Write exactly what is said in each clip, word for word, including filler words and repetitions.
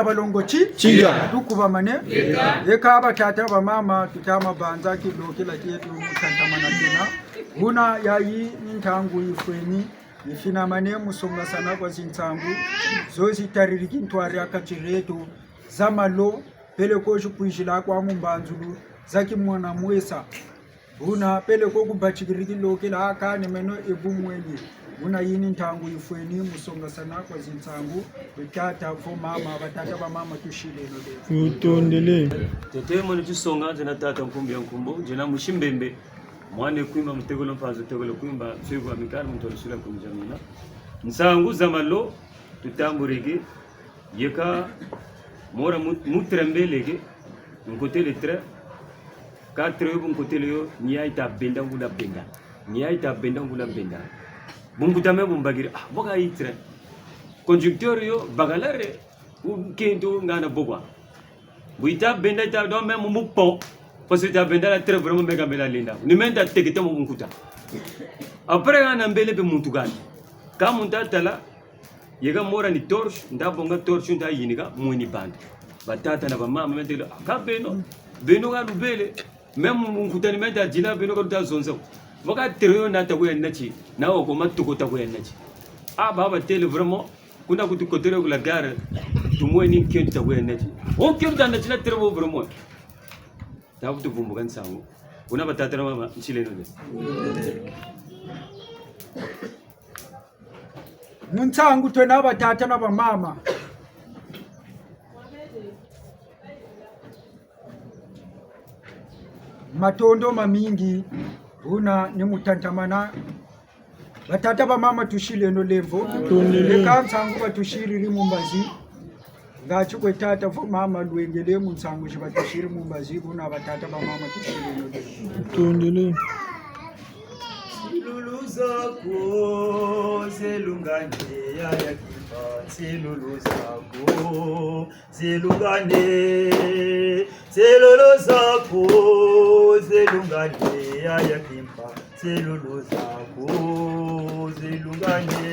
Balongo ti? Tiya. Tukubamane. Yeka batata bamama, tutama banza tilokela tieto mu tantamana tiena. Buna yayi ni ntangu yifweni, yifinamane mu songasana kwa zinsangu zo zitariri tintwari ha kati dieto, za malo, peleko zikwizila kwa mu mbanzulu, za kimona mwesa. Buna peleko kubatikiri tilokela, kani meno e bu mwene. Buna yi ni ntangu yifweni mu songasana kwa zinsangu, batata vo mama, batata bamama, tusileno lemvo. Tutondele. Tete mono tisonga, nzena tata Nkumbu ya Nkumbu, nzena musi Mbembe, mwana Kwimba, mutekolo Mpanzu, tekolo Kwimba, mfego wa mikani, muntu wa lusula kunzamina. Nsangu za malo, tutamburiki, yeka mora mu-, mu train mbeleke, nkotele train, ka train yo bu nkotele yo, ni yayi ta benda ngula benda. Ni yayi ta benda ngula benda. Bunkuta me bu mbakiri, ah, boka yi train. Conducteur yo, bakala re, u kento ngana bokwa. Bu yita benda, yita, donc même mu pont. Parce que yita benda la train vraiment me ka me la lenda. Ni me nta tekete mu bunkuta. Après, ngana mbele pe muntu kani. Ka muntu tala, yeka mora ni torche, nta bonga torche, nta yinika, mweni bantu. Batata na bamama, me ntele, ah, ka beno, beno ka lubele. Même mu nkuta ni me nta dila, beno ka luta zonza. Boka train yo nata kuya nati, na wo ko matuko ta kuya nati. Ah, baba tele vraiment, kuna ku tukotele ku la gare, tumweni nkento ta kuya nati. O nkento ta nati na train bo vraiment. Ta ku tuvumbuka nsangu. Buna batata na bamama, nsileno lemvo. Mu nsangu twena batata na bamama. Matondo mamingi, buna ni mu tantamana. Batata bamama, tusileno lemvo. Tutondele. Yeka nsangu batusiriri mu mbazi. Ngati kwe tata vo mama lwengele mu nsangu zi batusiri mu mbazi, buna batata bamama tusileno lemvo. Tutondele. Nsilulu zaku zelungane, yaya Kimpa, nsilulu zaku zelungane, nsilulu zaku zelungane, yaya Kimpa. Nsilulu zaku zelungane.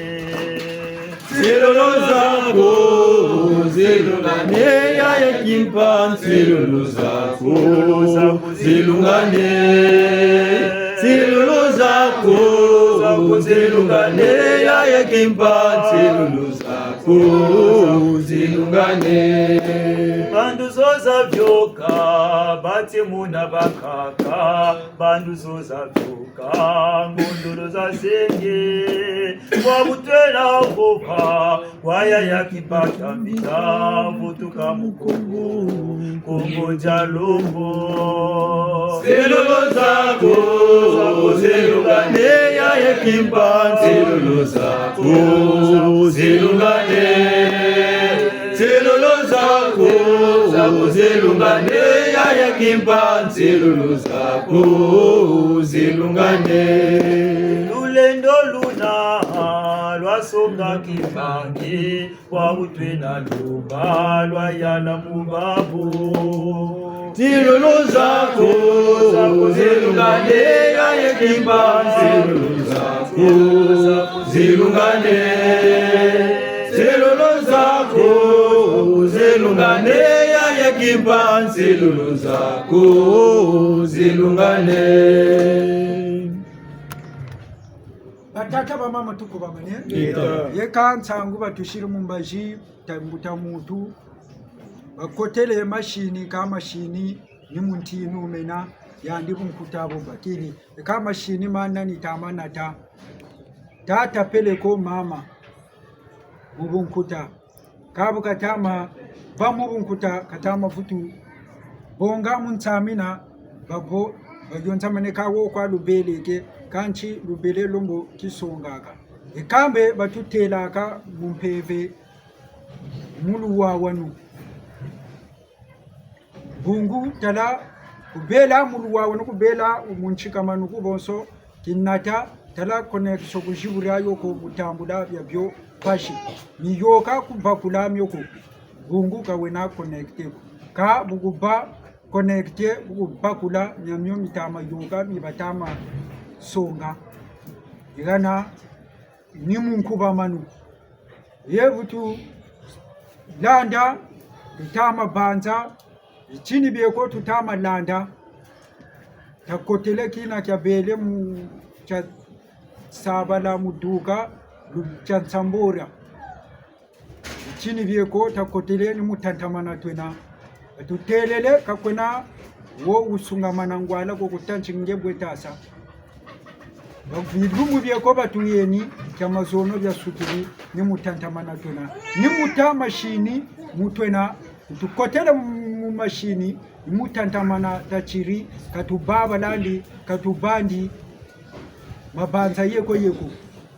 Nsilulu zaku zelungane, yaya Kimpa, nsilulu zaku zelungane. Nsilulu zaku zelungane, yaya Kimpa, nsilulu zaku zelungane. Bandu zo za vioka, bati muna bakaka, bandu zo za vioka, ngondolo za senge, kwa butwela vova, kwa yaya Kimpa Tambita, vutuka mu Kongo, Kongo dia Lombo. Nsilulu zaku zelungane, yaya Kimpa, nsilulu zaku zelungane. Nsilulu zaku zelungane, yaya Kimpa, nsilulu zaku zelungane. Lulendo luna lwasonga kimbangi, kwa butwena lomba lwayala mu babu. Nsilulu zaku zelungane, yaya Kimpa, nsilulu zaku zelungane. Nsilulu zaku zelungane, yaya Kimpa, nsilulu zaku zelungane. Batata bamama, tukubamane. Yeka nsangu batusiri mu mbazi, ta mbuta muntu, bakotele masini, ka masini ni mu ntinu mena, yandi bunkuta bo bakiri. Ka masini mana ni tama nata. Tata peleko mama mu bunkuta. Ka bu katama bâ mu bunkuta, katama vutu bonga mu nsamina, babo, bayonzamane ka wo kwa lubeleke, kansi lubele lo mbo kisongaka. E kambe batutelaka mu mpeve, mu luwawanu. Bungu tala kubela mu luwawanu, kubela mu nsikamanu ku bonso, kinata, tala connexion ku zibu diayo ko, mu tambula biabio mpasi. Miyôka kubakula mio ko, bungu ka wena connecté ko. Ka bu kubâ connecté, bu kubakula, miamio mitama yôka, mi batama songa. Igana, ni mu nkubamanu. Ye vutu landa Tutama banza, bitini bieko tutama landa. Takotele kina kiabele mu kia sabala mu duka, lu-, kia nsambura. Bitini bieko takotele ni mu tantamana twena. Tutelele ka kwena wo wusungamana ngwala ko kutanti nge bwe tasa. Bilumbu bieko batuyeni, kia mazono biasukiri, ni mu tantamana twena. Ni mu ta mashini mu twena, tukotele mu mashini, ni mu tantamana tatiri, ka tubâ balandi, ka tubandi mabanza yeko yeko.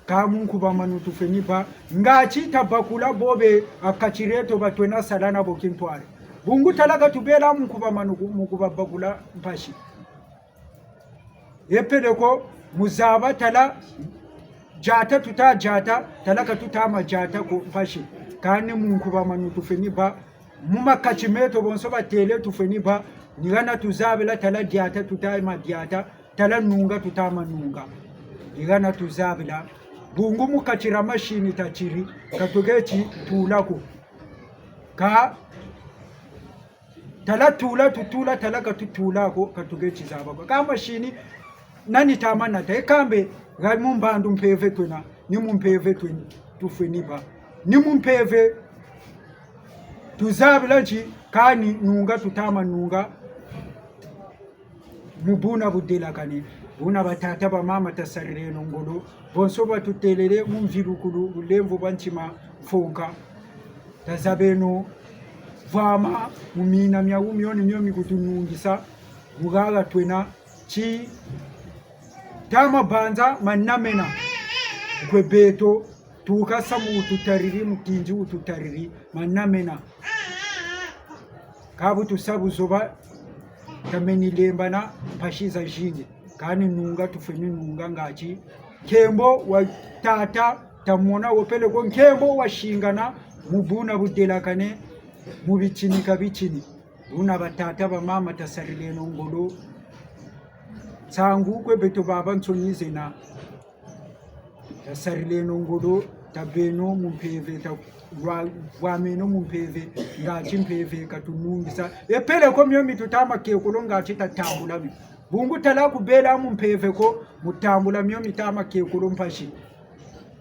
Ka mu nkubamanu tufweni bâ, ngati tabakula bo be ha kati dieto ba twena sala nabo kintwari. Bungu tala ka tubela mu nkubamanu ku-, mu kubabakula mpasi. E peleko mu zaba tala diata tuta diata, tala ka tutama diata ko mpasi. Kani mu nkubamanu tufweni bâ, mu makati meto bonso batele tufweni bâ, ni hana tuzabila tala diata tutama diata, tala nunga tutama nunga. Ni hana tuzabila, bungu mu kati dia mashini tatiri, ka tuketi tula ko. Ka tala tula tutula, tala ka tutula ko, ka tuketi zaba ko. Ka mashini, nani tama nata, e kambe, ha mu mbandu mpeve twena, ni mu mpeve twen-, tufweni bâ. Ni mu mpeve, tuzabila nti, kani nunga tutama nunga, mu buna budelakane, buna batata bamama tasarileno ngolo, bonso batutelele mu mvilukulu, bulemvo bwa ntima mfonka. Tazabeno vwama mu mina miawu mio ni mio mikutunungisa, mu haha twena, ti tama banza mana mena, kwe beto, tuka samu wututariri, mutinzi wututariri, mana mena. Ka bu tusa buzoba, tameni lembana mpasi zazingi. Kani nunga tufweni nunga ngati nkembo wa tata tamona wo peleko nkembo wasingana mu buna budelakane mu bitini ka bitini. Buna batata bamama tasarileno ngolo. Nsangu kwe beto babansoni zena. Tasarileno ngolo, tabeno mu mpeve, ta-, vwa-, vwameno mu mpeve, ngati mpeve katunungisa. E peleko mio mi tutama kekolo ngati tatambula mio. Bungu tala kubela mu mpeve ko, mu tambula mio mitama kekolo mpasi.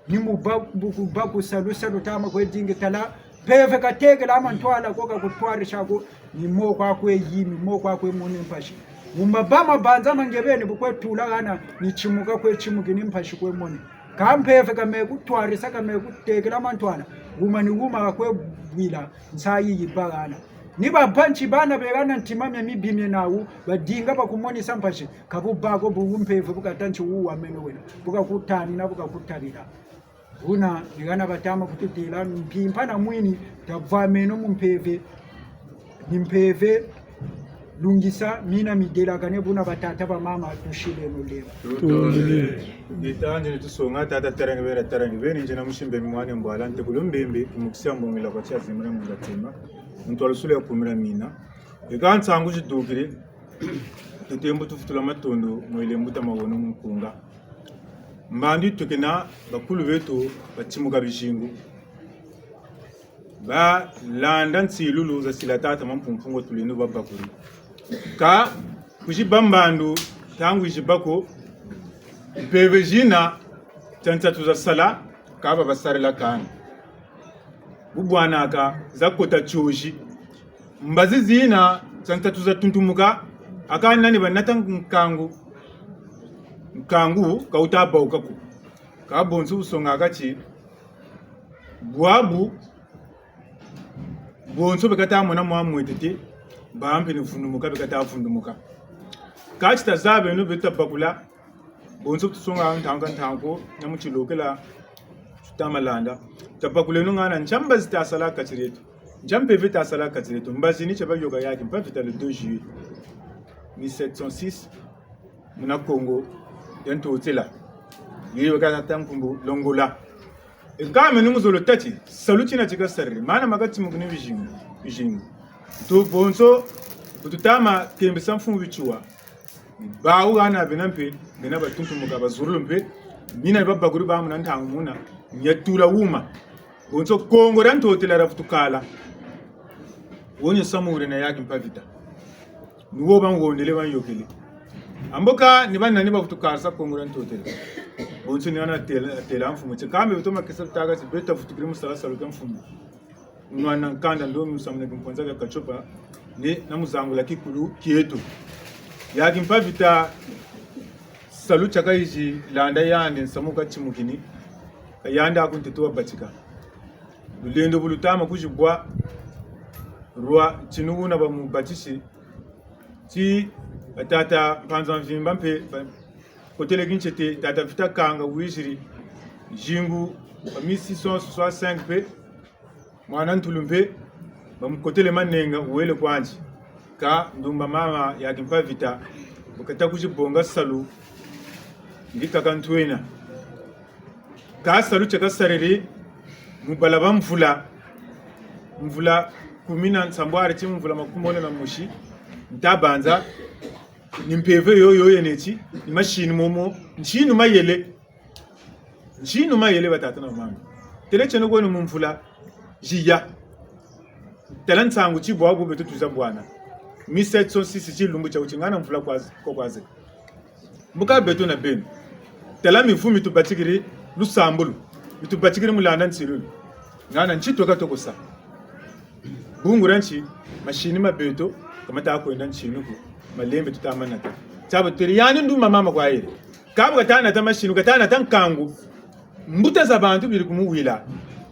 Ni mu ba-, bu-, ku ba kusalu salu tama kwe dingi tala, mpeve katekela mantwala ko, kakutwarisa ko, ni mo kwa kwe yimi, mo kwa kwe mone mpasi. Mu maba mabanza ma nge beni bu kwe tula hana, ni timuka kwe timuki ni mpasi kwe mone. Ka mpeve ka me kutwarisa, ka me kutekela mantwala, wuma ni wuma ka kwe bwila, nsayi yibâ hana. Ni baba nti bana be hana ntima mia mibi mie nawu, badinga bakumonisa mpasi, ka bu bâ ko bu mpeve bu kata nti wu wameno wena, bu kakutanina, bu kakutabila. Buna, ni hana batama kututela, mpimpa na mwini, tavwameno mu mpeve, ni mpeve, lungisa, mina midelakane, buna batata bamama, tusileno lemvo. Tutondele. Ni tandi ni tusonga, tata tarangi bera, tarangi beni, nzena musimbe mwane mbwala, ntekulu mbembe, kumukisia mbongela kwa tia zimra mungatima, ntwalusulu ya kumira mina. Eka nsangu zidukiri, tutembo tufutula matondo, mwele mbuta mawono mu nkunga. Mbandu yi tukena bakulu beto batimuka bizingu. Balanda nsilulu za sila tata Mampungu Mpungu tulendo babakuri. Ka kuziba mbandu ntangu yiziba ko, mpeve zina, tia nsatu za sala, ka ba basarila kani. Bu bwanaka, za kota tiozi. Mbazi zina, tia nsatu za tuntumuka, a kani nani banata nkangu. Nkangu, ka wuta bawuka ko. Ka bonso busongaka ti, bwabu, bonso be kata mona mwa mwetete, bampe ni vundumuka, be kata vundumuka. Ka ti tazabeno, be tabakula, bonso tusonga ntangu ntangu, na mu tilokela, tuta malanda. Tabakuleno ngana, ntia mbazi tasala kati dieto. Ntia mpeve tasala kati dieto. Mbazi ni tia bayoka yaki, mpa vita le deux juillet mille sept cent six, muna Kongo dia Ntotela. Yeye wakata nkumbu Longola. E kame ni muzolo tâ ti, salu tina ti kasariri, mana ma katimuka ni bizingu, bizingu. Tu bonso, bu tutama kembesa mfumu bitiwa. Bawu hana bena mpe, bena batuntumuka bazurulu mpe, mina babakuri ba muna ntangu muna, mia tula wuma. Bonso Kongo dia Ntotela dia vutukala. Wo ni nsamu wuri na ya Kimpa Vita. Ni wo banhondele, banhokele. Amboka ni banani bavutu karisa Kongo dia Ntotela. Bonso ni hana têla, têla mfumu. Ti kambe beto makesa taka ti beto tavutukiri mu sala salu kia mfumu. Nwana nkanda ndo mu samuna kimponza kia Katiopa, ni na mu zangula kikulu kieto. Ya Kimpa Vita, salu tia kayizi landa yandi nsamu katimukini, ka yandi aku ntete wabatika. Lulendo bu lutama kuzibwa, lwa tinu wuna bamubatisi, ti batata Mpanza Mvimba mpe bakotele kintete, tata Vita Kanga wiziri, zingu wa mille six cent soixante-cinq mpe, mwana ntulu mpe, bamukotele manenga, wele kwandi. Kâ ndumba mama ya Kimpa Vita, bu kata kuzibonga salu, ndi kaka ntwena. Kâ salu tia kasariri, mu bala ba mvula, mvula kumi na nsambwadi ti mvula makumi mole na mosi, nta banza, ni mpeve yo, yo yena ti, ni masini momo, ntinu mayele. Ntinu mayele batata na bamama. Tele tieno kweno mu mvula ziya. Tala nsangu ti bwabu beto twiza bwana. Mille sept cent six ti lumbu tia wuti ngana mvula kwazi, ko kwazi. Mbuka beto na beno. Tala mivu mi tubatikiri lusambulu. Mi tubatikiri mu landa nsilulu. Ngana nti tweka toko sa. Bungu dia nti, masini ma beto, ka mata kwenda ntinu ko, malembe tuta ma nata. Tiabu têle yandi ndumba mama kwa yele. Kâ bu kata nata masini, kata nata nkangu. Mbuta za bantu beri kumuwila.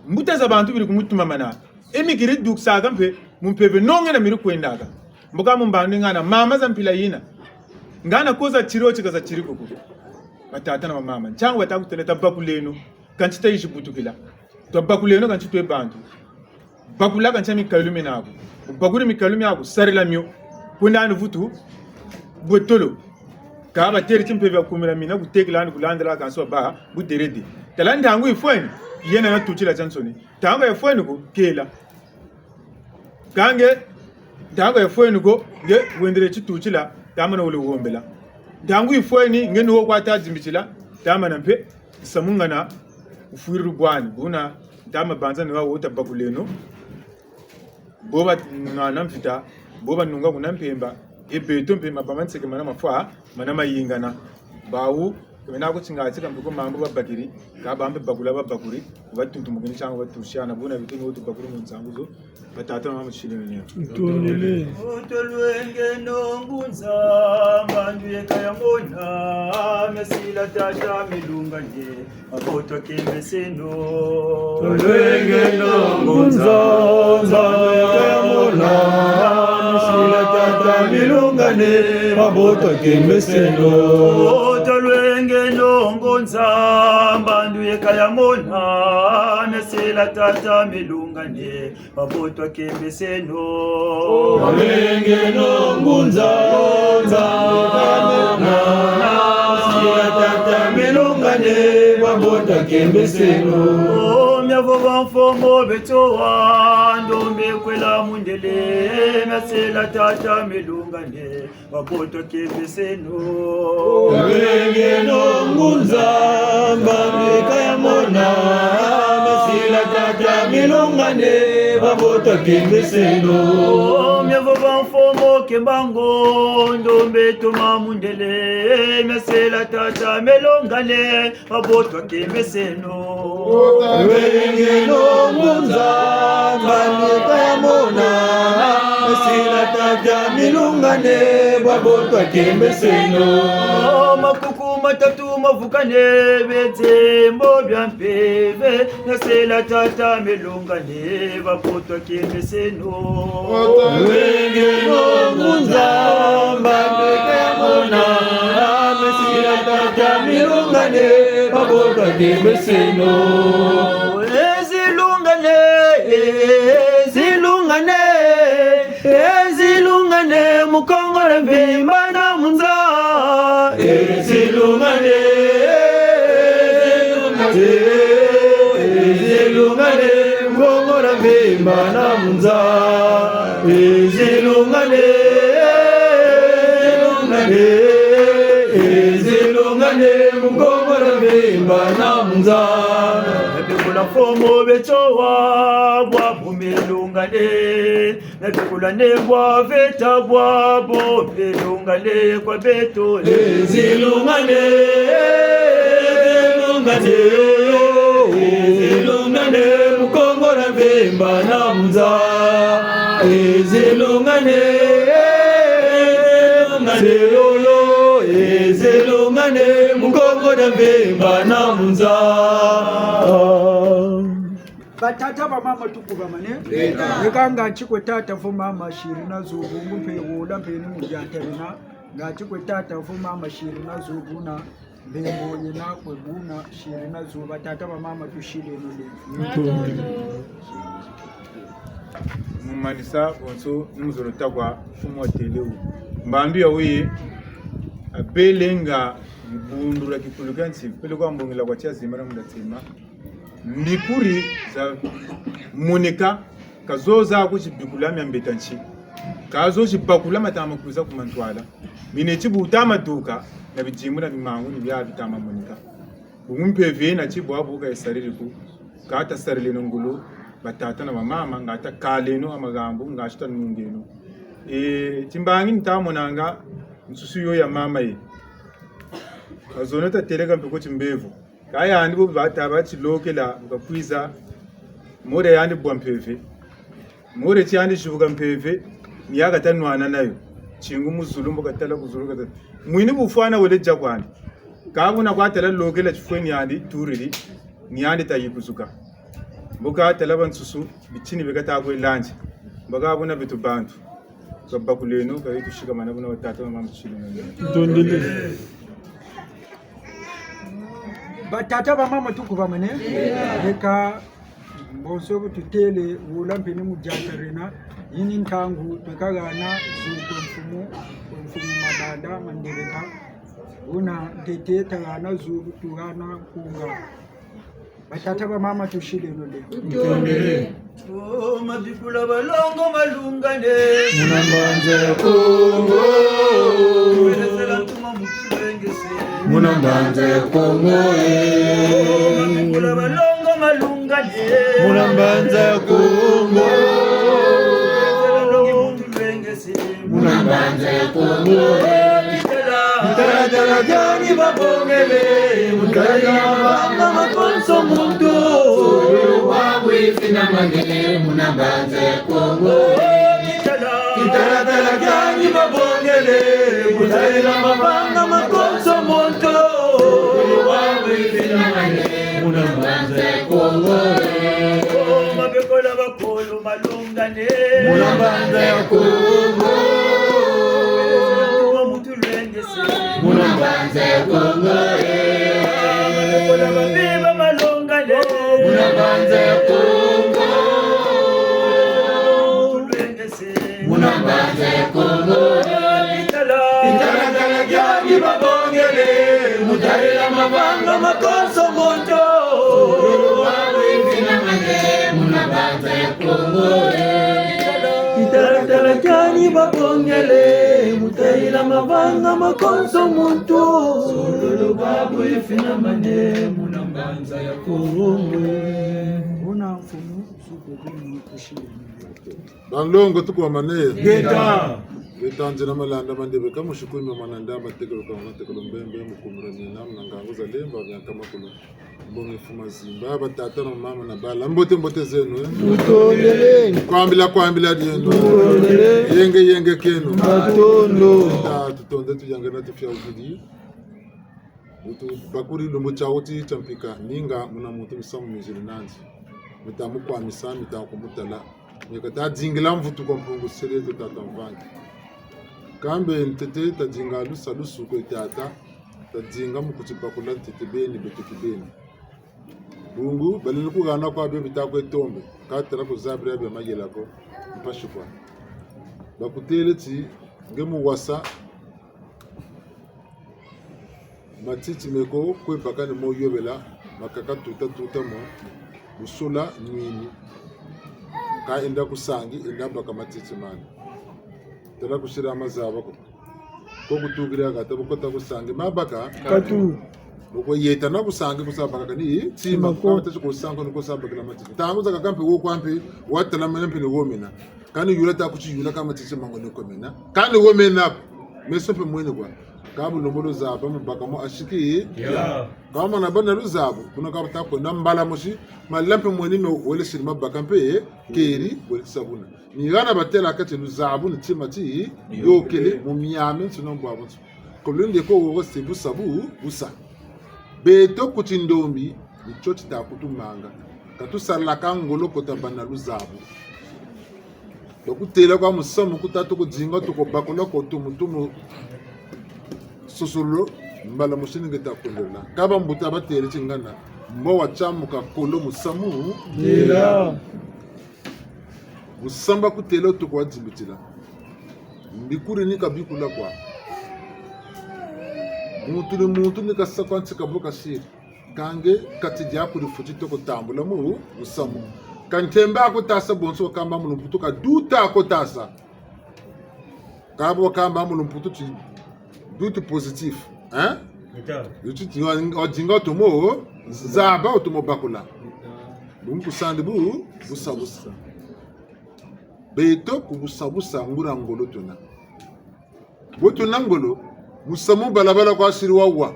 Mbuta za bantu beri kumutumamana. E mi keri dukisaka mpe, mu mpeve nonge na meri kwendaka. Mbuka mu mbandu ngana, mama za mpila yina. Ngana ko zatiri, o ti ka zatiri ko ko. Batata na bamama. Ntiangu bata kutêla tabakuleno, kansi tayizi butukila. Twabakuleno kansi twe bantu. Bakula kansi mikayulu mie naku. Bakuri mikayulu miaku, sarila mio. Kwenda ni vutu, bwe tolo. Kâ batêle ti mpeve ya kumila mina, kutekila ni kulandila kansi wabâ, buderede. Tala ntangu yifweni, yena na tutila tiansoni. Ntangu yafweni ko, kela. Kâ nge, ntangu yafweni ko, nge wendele ti tutila, tamana wele wombela. Ntangu yifweni, nge ni wo kwa ta dimbitila, tamana mpe, nsamu ngana, wufwiri bwani, buna, ntama banza ni wa wo tabakuleno. Bo banwana mvita, bo banunga kuna mpemba, e beto mpe maba ma nseke mana mafwa, mana mayingana. Bawu, ke bena ku tinga tika mpe ko mambu babakiri, kâ ba mpe bakula babakuri, batuntumukini tiangu batusiana, buna beto ni wo tubakuri mu nsangu zo, batata na bamama tusile mene. Ntondele. Mbuta lwenge no ngunza, mbandu yeka ya mona, miasila tata milungane. Mabotwa kembeseno. Tolwenge no ngunza, nza ya mona, miasila tata milungane, mabotwa kembeseno. Tolwenge no ngunza, mbandu yeka ya mona, miasila tata milungane. Mabotwa kembeseno. Tolwenge no ngunza, nza ya mona, miasila tata milungane, mabotwa kembeseno. O, miavova mfumu beto wa, ndombe kwela mundele, miasila tata milungane. Mabotwa kembeseno. Tolwenge no ngunza, mbandu yeka ya mona, miasila tata milungane, mabotwa kembeseno. Miavova mfumu kembango, ndombe toma mundele, miasila tata milungane. Mabotwa kembeseno. Tolwenge no ngunza, mbandu yeka ya mona, miasila tata milungane, mabotwa kembeseno. Makuku matatu mavukane, bitembo bia mpeve, miasila tata milungane, mabotwa kembeseno. Tolwenge no ngunza, mbandu yeka ya mona, miasila tata milungane, mabotwa kembeseno. Ezilungane, ezilungane, ezilungane, mu Kongo dia mvimba na mu nza. Ezilungane, ezilungane, mu Kongo dia mvimba na mu nza. Ezilungane, ezilungane, ezilungane, mu Kongo dia mvimba na mu nza. Bikula mfumu beto wa, bwabu milungane. Na bikula ne bwa veta bwabo, mpe lungane kwa beto. Ezi lungane, lungane, ezi lungane, mu Kongo dia Mvimba na mu Nza. Ezi lungane, lungane, ezi lungane, mu Kongo dia Mvimba na mu Nza. Batata, bamama, tukubamane. Leka. Leka ngati kwe tata vo mama siri na zo bungu mpe wola mpe ni mu diata lina. Ngati kwe tata vo mama siri na zo buna. Mbembo yena kwe buna siri na zo. Batata, bamama, tusileno leka. Mu manisa bonso ni muzolo ta kwa mfumu wa tele wu. Mbandu ya wuyi, abele nga dibundu dia kikulu kia nsi, peleko ambongela kwa tia zimba na munda tima. Mbikuri za moneka, ka zo za ku zibikula mia mbeta nsi. Ka zo zibakula mata ma kwiza ku mantwala. Mine ti bu ta ma duka, na bidimbu na bimangu ni bia bita ma moneka. Bungu mpeve na ti bwabu ka yisariri ko, ka tasarileno ngolo, batata na bamama, nga takaleno ha magambu, nga ti tanungeno. E, timbangi nta monanga nsusu yo ya mama ye. Ka zono tateleka mpe ko timbevo. Ka yandi bo bata ba tilokela, bu kakwiza, mode yandi bwa mpeve. Mode ti yandi zibuka mpeve, ni ya kata nwana nayo. Tingu mu zulu, mbo katala ku zulu kata. Mwini bufwana wele dia kwandi. Ka buna kwa tala lokela tifweni yandi, turiri, ni yandi ta yikuzuka. Mbo katala bansusu, bitini beka ta kwe landi. Mbo ka buna beto bantu. Ka bakuleno, ka yetu sikamana buna batata na mama tusiri na. Ntondele. Batata, bamama, tukubamane. Leka, bonso bu tutele, wola mpe ni mu diata lina, yini ntangu, tweka hana zu kwe mfumu, kwe mfumu Mabanda, Mandebeka. Buna ntete ta hana zu, bu tu hana nkunga. Batata, bamama, tusileno leka. Ntondele. Oh, mabikula balongo malungane. Muna mbanza ya Kongo. Welezela ntuma mutu lwengese. Muna mbanza ya Kongo, eh. Oh, mabikula balongo malungane. Muna mbanza ya Kongo. Welezela ndongi mutu lwengese. Muna mbanza ya Kongo. Bitalatala biani babongele, mu tayila mavanga makonso muntu. Wa bwifinamane, muna mbanza ya Kongo. Bitalatala biani babongele, mu tayila mavanga makonso muntu. Wa bwifinamane, muna mbanza ya Kongo. Mabekola bakolo malungane. Muna mbanza ya Kongo. Mutu lwengese. Muna mbanza ya Kongo, eh. Mabekola babiba malungane. Muna mbanza ya Kongo. Mutu lwengese. Muna mbanza ya Kongo. Bitalatala biani babongele, mu tayila mavanga makonso muntu. Wa bwifinamane, muna mbanza ya Kongo. Bitalatala biani babongele, mu tayila mavanga makonso muntu. Wa bwifinamane, muna mbanza ya Kongo. Buna mfumu, suko kuni kushile. Banlongo, tukwamane. Ngeta. Ngeta nzina malanda mandebe kamushukumi mwana ndamba tekelo kamana tekelo mbembe mukumura nina muna ngangu za lemba vya nkamakulu. Mbongi fuma zimba, batata na mama na bala. Mbote mbote zeno, eh? Tutondele. Kwambila kwambila dieno. Tutondele. Yenge yenge keno. Matondo. Ta tutonde tuyanga na tufia ukidi. Mutu bakuri lumbu tia wuti tia mpika, ninga muna muntu misamu mizili nandi. Mita mukwamisa, mita kumutala. Mie kata dingila mvutu kwa Mpungu Sele to tata Mvangi. Kambe ntete tadinga lusa lusu kwe tata, tadinga mu kutibakula ntete beni beto kibeni. Bungu, balini kuhana kwa bio bita kwe tombe, ka tala kuzabila bia mayela ko, mpasi kwa. Bakutele ti, nge mu wasa, matiti meko kwe baka ni mo yobela, makaka tuta tuta mo, bu sola nwini. Ka enda ku sangi, enda baka matiti mani. Tala kusila mazaba ko. Ko kutukila kata, bu kota ku sangi, mabaka. Katu. Bu ko yeta na ku sangi, ku sa baka kani, tima ko. Ka tasi ku sangi, ni ku sa bakila matiti. Ntangu zakaka mpe wo kwa mpe, watala mena mpe ni wo mena. Kani yula ta kuti yula kama titi mango ni komena. Kani wo mena ko. Meso mpe mweni kwa. Ka bu lombo luzaba mu baka mo asiki. Ya. Kama na bana luzabu. Kuna ka bu ta kwenda mbala mosi. Mala mpe mweni me wele siri mabaka mpe. Keri, wele sabuna. Ni hana batêla kati luzabu ni tima ti. Yôkele, mu miamiansoni mbo abunsoni. Ko lwende ko wo se busa bu, busa. Beto ku tindombi, ni tio ti ta kutumanga. Ka tusalaka ngolo ko ta bâ na luzabu. Ba kutêla kwa musamu ku ta tuku dinga tuku bakula ko tumu tumu sosolo, mbala mosi ni nge ta kondela. Ka bambuta batêle ti ngana, mbo wa tiamuka kolo musamu. Têla. Musamu ba kutêla tuku wa dimbitila. Mbikuri ni ka bikula kwa. Muntu ni muntu ni ka sa kwa nti ka bo kasiri. Kâ nge kati diaku difweti toko tambula mu musamu. Ka ntembe aku tasa bonso wakamba mu lumputu ka duta ko tasa. Ka bo wakamba mu lumputu ti doute positif. Hein? Ita. Yo ti ti wa, wa dinga otomo, zaba otomo bakula. Bungu kusandi bu, busa busa. Beto ku busa busa nguria ngolo twena. Bo twena ngolo, musamu balabala kwa siri wa wa.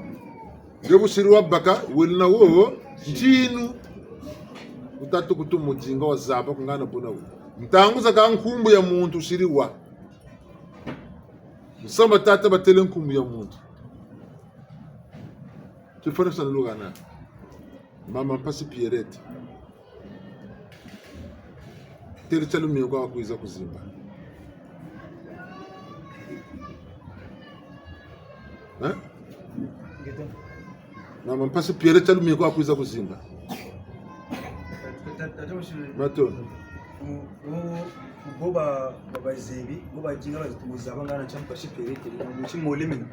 Nge bu siri wa baka, wele na wo, ntinu. Ku ta tuku tumu dinga wa zaba ku ngana buna wo. Ntangu zakaka nkumbu ya muntu siri wa. Musamu batata batêle nkumbu ya muntu. Tifwani sa nlugana. Mama Mpasi Pierrette. Têle tia lumingu kwa kwiza ku Zimba. Hein? Mama Mpasi Pierrette tia lumingu kwa kwiza ku Zimba. Matondo. Bo ba, ba, bazebi, bo badinga bazi tumu zaba ngana tia Mpasi Pierrette, mu ti mole mina.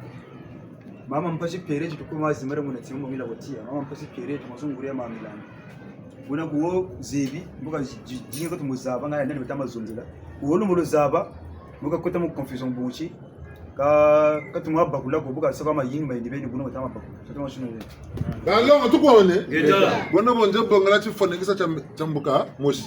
Mama Mpasi Pierrette, tuku mazi mara muna tima mongela ko tia. Mama Mpasi Pierrette, mazunguri ya mamilani. Buna ku wo zebi, mbo ka zi-, zi-, dinga ka tumu zaba ngana nani bata ma zonzela. Ku wo lumbu luzaba, mbo ka kota mu confusion bungu ti. Ka, ka tumu bakula ko, mbo ka saka mayingi mayindi beni buna bata ma bakula. Ka tumu sunu. Balongo tukwone. Ngeta. Bona bonze bongela tifwanikisa tia, tia mbuka mosi.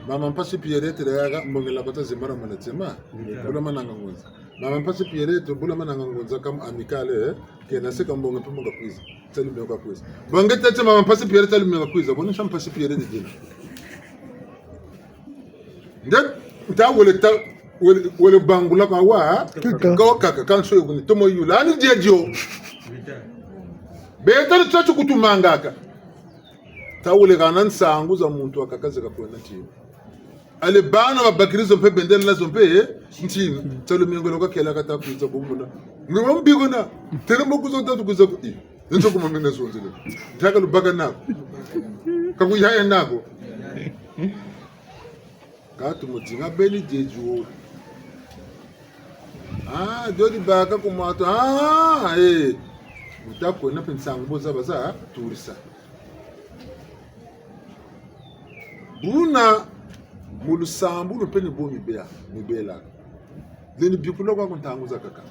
Mama Mpasi Pierrette le yaga, mbongela kota zimbara mwana tima. Ngeta. Bula mananga ngunza. Mama Mpasi Pierrette, bula mananga ngunza kam Amicale, eh, kena seka mbonga mpe mbonga kwiza. Tia lumingu kwa kwiza. Bonga tete Mama Mpasi Pierrette tia lumingu kwa kwiza. Boni sa Mpasi Pierrette dina. Nde, nta wele ta, wele, wele bangula kwa wa, kaka. Kwa kaka, kanso yo kuni, tomo yula, ani dia dio. Beto ni tatu kutumangaka. Ta wele kana nsangu za muntu wakaka zeka kwenda ntinu. Ale bana babakiri zo mpe bendele na zo mpe, eh, ntinu. Tia lumingu lo kakela kata kwiza bumuna. Nge wa mbiko na, tele mbo kuzo tatu kwiza ku, i. Nzo kuma mene zonzele. Ntaka lubaka nako. Kakuyaya nako. Katu mutinga beni diedio. Ah, dio dibaka ku matu. Ah, eh. Muta kwena mpe nsangu bo zaba za turisa. Buna mu lusambulu mpe ni bo mibea, mibela. Lendi bikula kwa ku ntangu zakaka.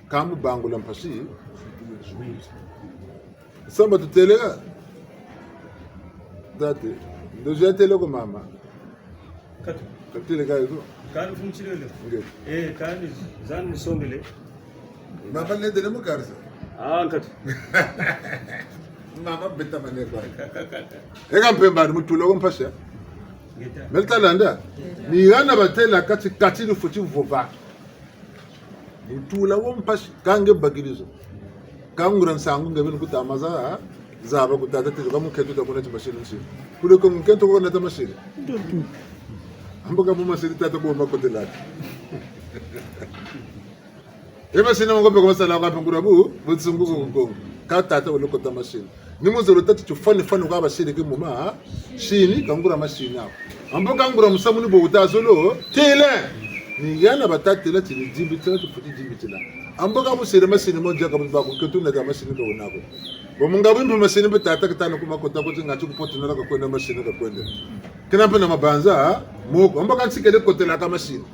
Ka mu bangula mpasi. Samba tuteleka. Date. Ndozi ya teleko mama. Katu. Katele ka yuko. Kani fumchilele. Nge. Eh, kani zani musongele. Mama lendele mu karisa. Ah, nkatu. Mama beta mane kwa. Eka mpemba ni mutula wo mpasi. Ngeta. Mele ta landa. Ni hana batêla kati kati ni fweti vova. Mutula wo mpasi, ka nge bakiri zo. Ka nguria nsangu nge beni kuta ma za, zaba ku tata tiri, ka mukento ta kuna ti masini nsi. Kule ko mukento ko na ta masini. Ambo ka mu masini tata ko makotelaka. E masini mo ko mpe ko masala kwa mpe nguria bu, bu nsungu ko Kongo. Ka tata wele kota masini. Ni muzolo tâ ti tifwani fwani kwa basiri ki muma, sini, ka nguria masini ako. Ambo ka nguria musamu ni bo wuta zolo, têle. Ni hana bata têla ti ni dimbitila, tifweti dimbitila. Ambo ka busiri masini mo diaka bu baku ketu na ta masini ka wena ko. Bo mu nga bimpe masini mpe tata kitana ku makota ko ti nga ti ku Pointe-Noire ka kwenda masini ka kwenda. Kena mpe na mabanza, moko. Ambo ka nsikele kotelaka masini.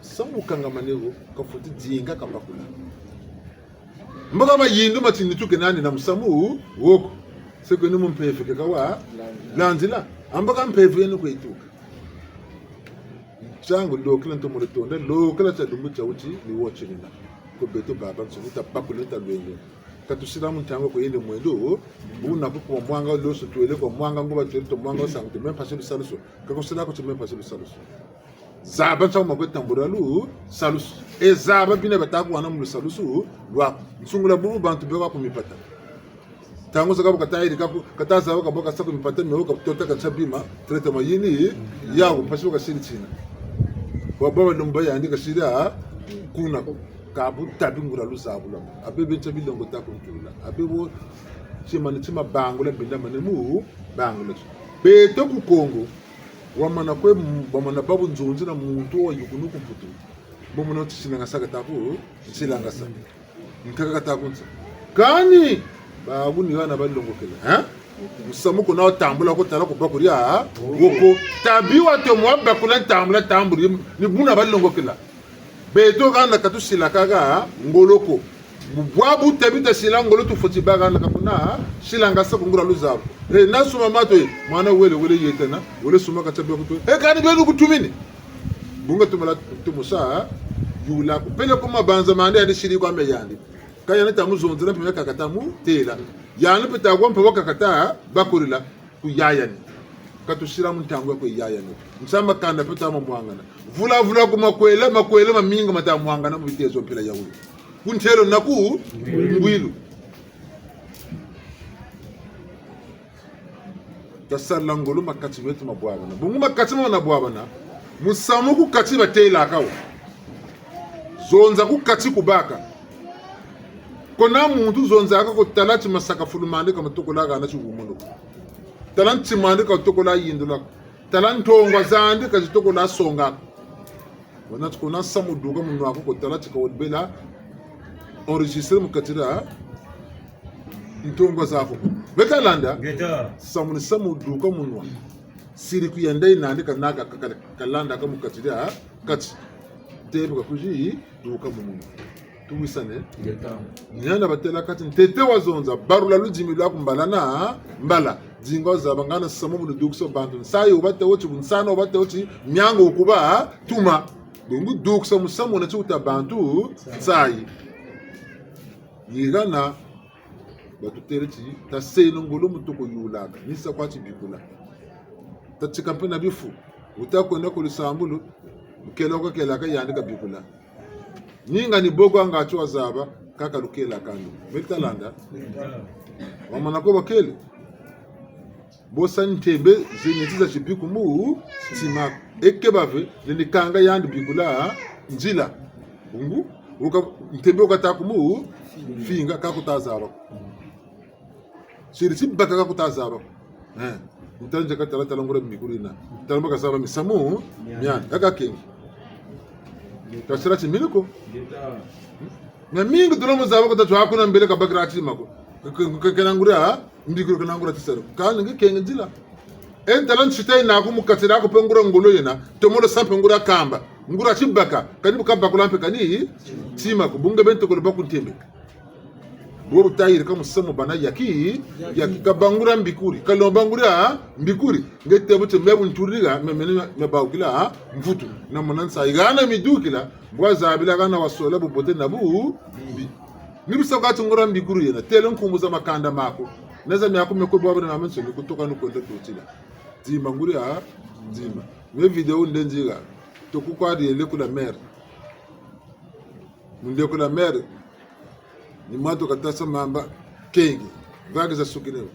Samu kangamane wo, kafweti dinga kabakula. Mbo ka mayindu ma tini tuke nani na musamu wo ko. Seke ni mu mpeve ke kawa landila. Ambo ka mpeve yeni kwe yituka. Ntiangu lokela ntomolo tonda, lokela tia lumbu tia wuti, ni wo tiena. Ko beto babansoni, tabakula, talwenge. Ka tusila mu ntangu ko yende mwendo, buna ko kwa mwanga loso twele kwa mwanga nguba twele to mwanga sangu to même pas lusalusu. Ka kusila ko ti même pas lusalusu. Zaba ntiangu ma kwe tambula lusalusu. E zaba bina bata kuhana mu lusalusu lwaku. Nsungula bubu bantu be kwa ku mipata. Ntangu zakaka bu kata yirika ku, kata zaba ka bo kasa ku mipata mio ka tota ka ntia bima, traitement yini, yawu, mpasi bu kasiri tina. Bwa baba lumba yandi kasiri, ah, kuna ko. Ka bu tabi nguria luzabu lwaku. Abe be ntia bilongo ta kuntula. Abe bo tima ni tima bangula binda mane mu bangula. Beto ku Kongo, wamana kwe, wamana babu nzonzi na muntu wa yukunu ku Mputu. Bo muna ti silangasa kata ku, silangasa. Nkaka kata ku nsa. Kani, babu ni hana balongokela, eh? Musamu kuna watambula ko tala ku bakuria, woko. Tabi watomo wa bakula tambula tambuli, ni buna balongokela. Beto hana ka tusilaka ha ngolo ko. Bwabu tabi tasila ngolo tufweti bâ hana ka kuna, silangasa ku nguria luzabu. Eh, na suma mato, eh, mwana wele, wele yetana, wele suma ka tia bia kutu. Eh, kani beno kutumini. Bungu tumala tumusa, yula ko. Peleko mabanza mandi yandi siri kwa me yandi. Ka yandi ta muzonzela mpe me kakata mutêla. Yandi mpe ta kwa mpe wa kakata bakurila. Ku yaya ni. Ka tusila mu ntangu ya kwe yaya ni. Nsa makanda mpe ta mamwangana. Vula vula ku makwela, makwela mamingi mata mwangana mu bitezo mpila ya wulu. Ku ntelo na ku ngwilu. Tasala ngolo makati meto mabwabana. Bungu makati mana bwabana. Musamu ku kati batêlaka wo. Zonza ku kati ku baka. Ko na muntu zonzaka ko tala ti masaka fulu mandi ka matokola hana ti wumunu. Tala ntima andi ka tokola yindula ko. Tala ntongwa zandi ka zitokola songa ko. Wana ti ko na samu duka munwa ko, ko tala ti ka wabela enregistré mu kati dia ntongwa zaku. Beta landa? Ngeta. Samu ni samu duka munwa. Siri ku yenda yina nandi ka naka ka, ka, ka landa ka mu kati dia kati. Tebe ka kuzi duka munwa. Tuwisane? Ngeta. Ni hana batêla kati ntete wazonza, barula ludimi lwaku mbala na mbala. Dinga wazaba ngana samu bu nudukisa bantu. Nsayi wubate wo ti, bunsana wubate wo ti, miangu wukuba tuma. Bungu dukisa musamu na ti wuta bantu nsayi. Ni hana batutêle ti, taseno ngolo mu toko yulaka, ni sa kwa ti bikula. Tatika mpe na bifu, wuta kwenda ku lusambulu, mukela wukakelaka yandi kabikula. Ninga ni boko anga ti wazaba, kaka lukelaka ndo. Beta landa? Wamana ko bakele. Bo sa ntembe, zeni ti za tibiku mu ntima ko. Eke bave, lendi kanga yandi bikula nzila. Bungu, wuka, ntembe wukata ku mu finga, ka kuta zaba ko. Siri tibaka ka kuta zaba ko. Eh, ntala nzeka tala tala nguria mbikuri na. Tala mbo kazaba misamu miandi. Miandi. Kaka kengi. Kasila timinu ko. Miamingi tuna mu zaba ko tatu hakuna mbele kabakila tima ko. Ke, ke, ke, kena nguria, ha? Mbikuri kena nguria tisari. Kani nge kengi nzila. E ntala nsita yina ku mu kati diaku mpe nguria ngolo yena. Tomolo sa mpe nguria kamba. Nguria tibaka. Kani bu kabakula mpe kani tima ko. Bungu beno tokolo bâ ku ntembe. Bo bu tayirika musamu bana yaki, yaki kabâ nguria mbikuri, kalomba nguria mbikuri. Nge tê bu ti me bu nturiri ha, me mene me, me bawukila ha mvutu. Na mona nsayi hana midukila, bwa zabila hana wasola bubote na bubi. Ni bu sa kwa ti nguria mbikuri yena, têle nkumbu za makanda maku. Na za miaku meko bwa bana mamansoni kutoka nukwenda tutila. Dimba nguria, dimba. Me vidéo nde nzika, toko kwa di lekula mère. Mu lekula mère, ni mwa tu kata sa mamba kengi, vagues zasukine.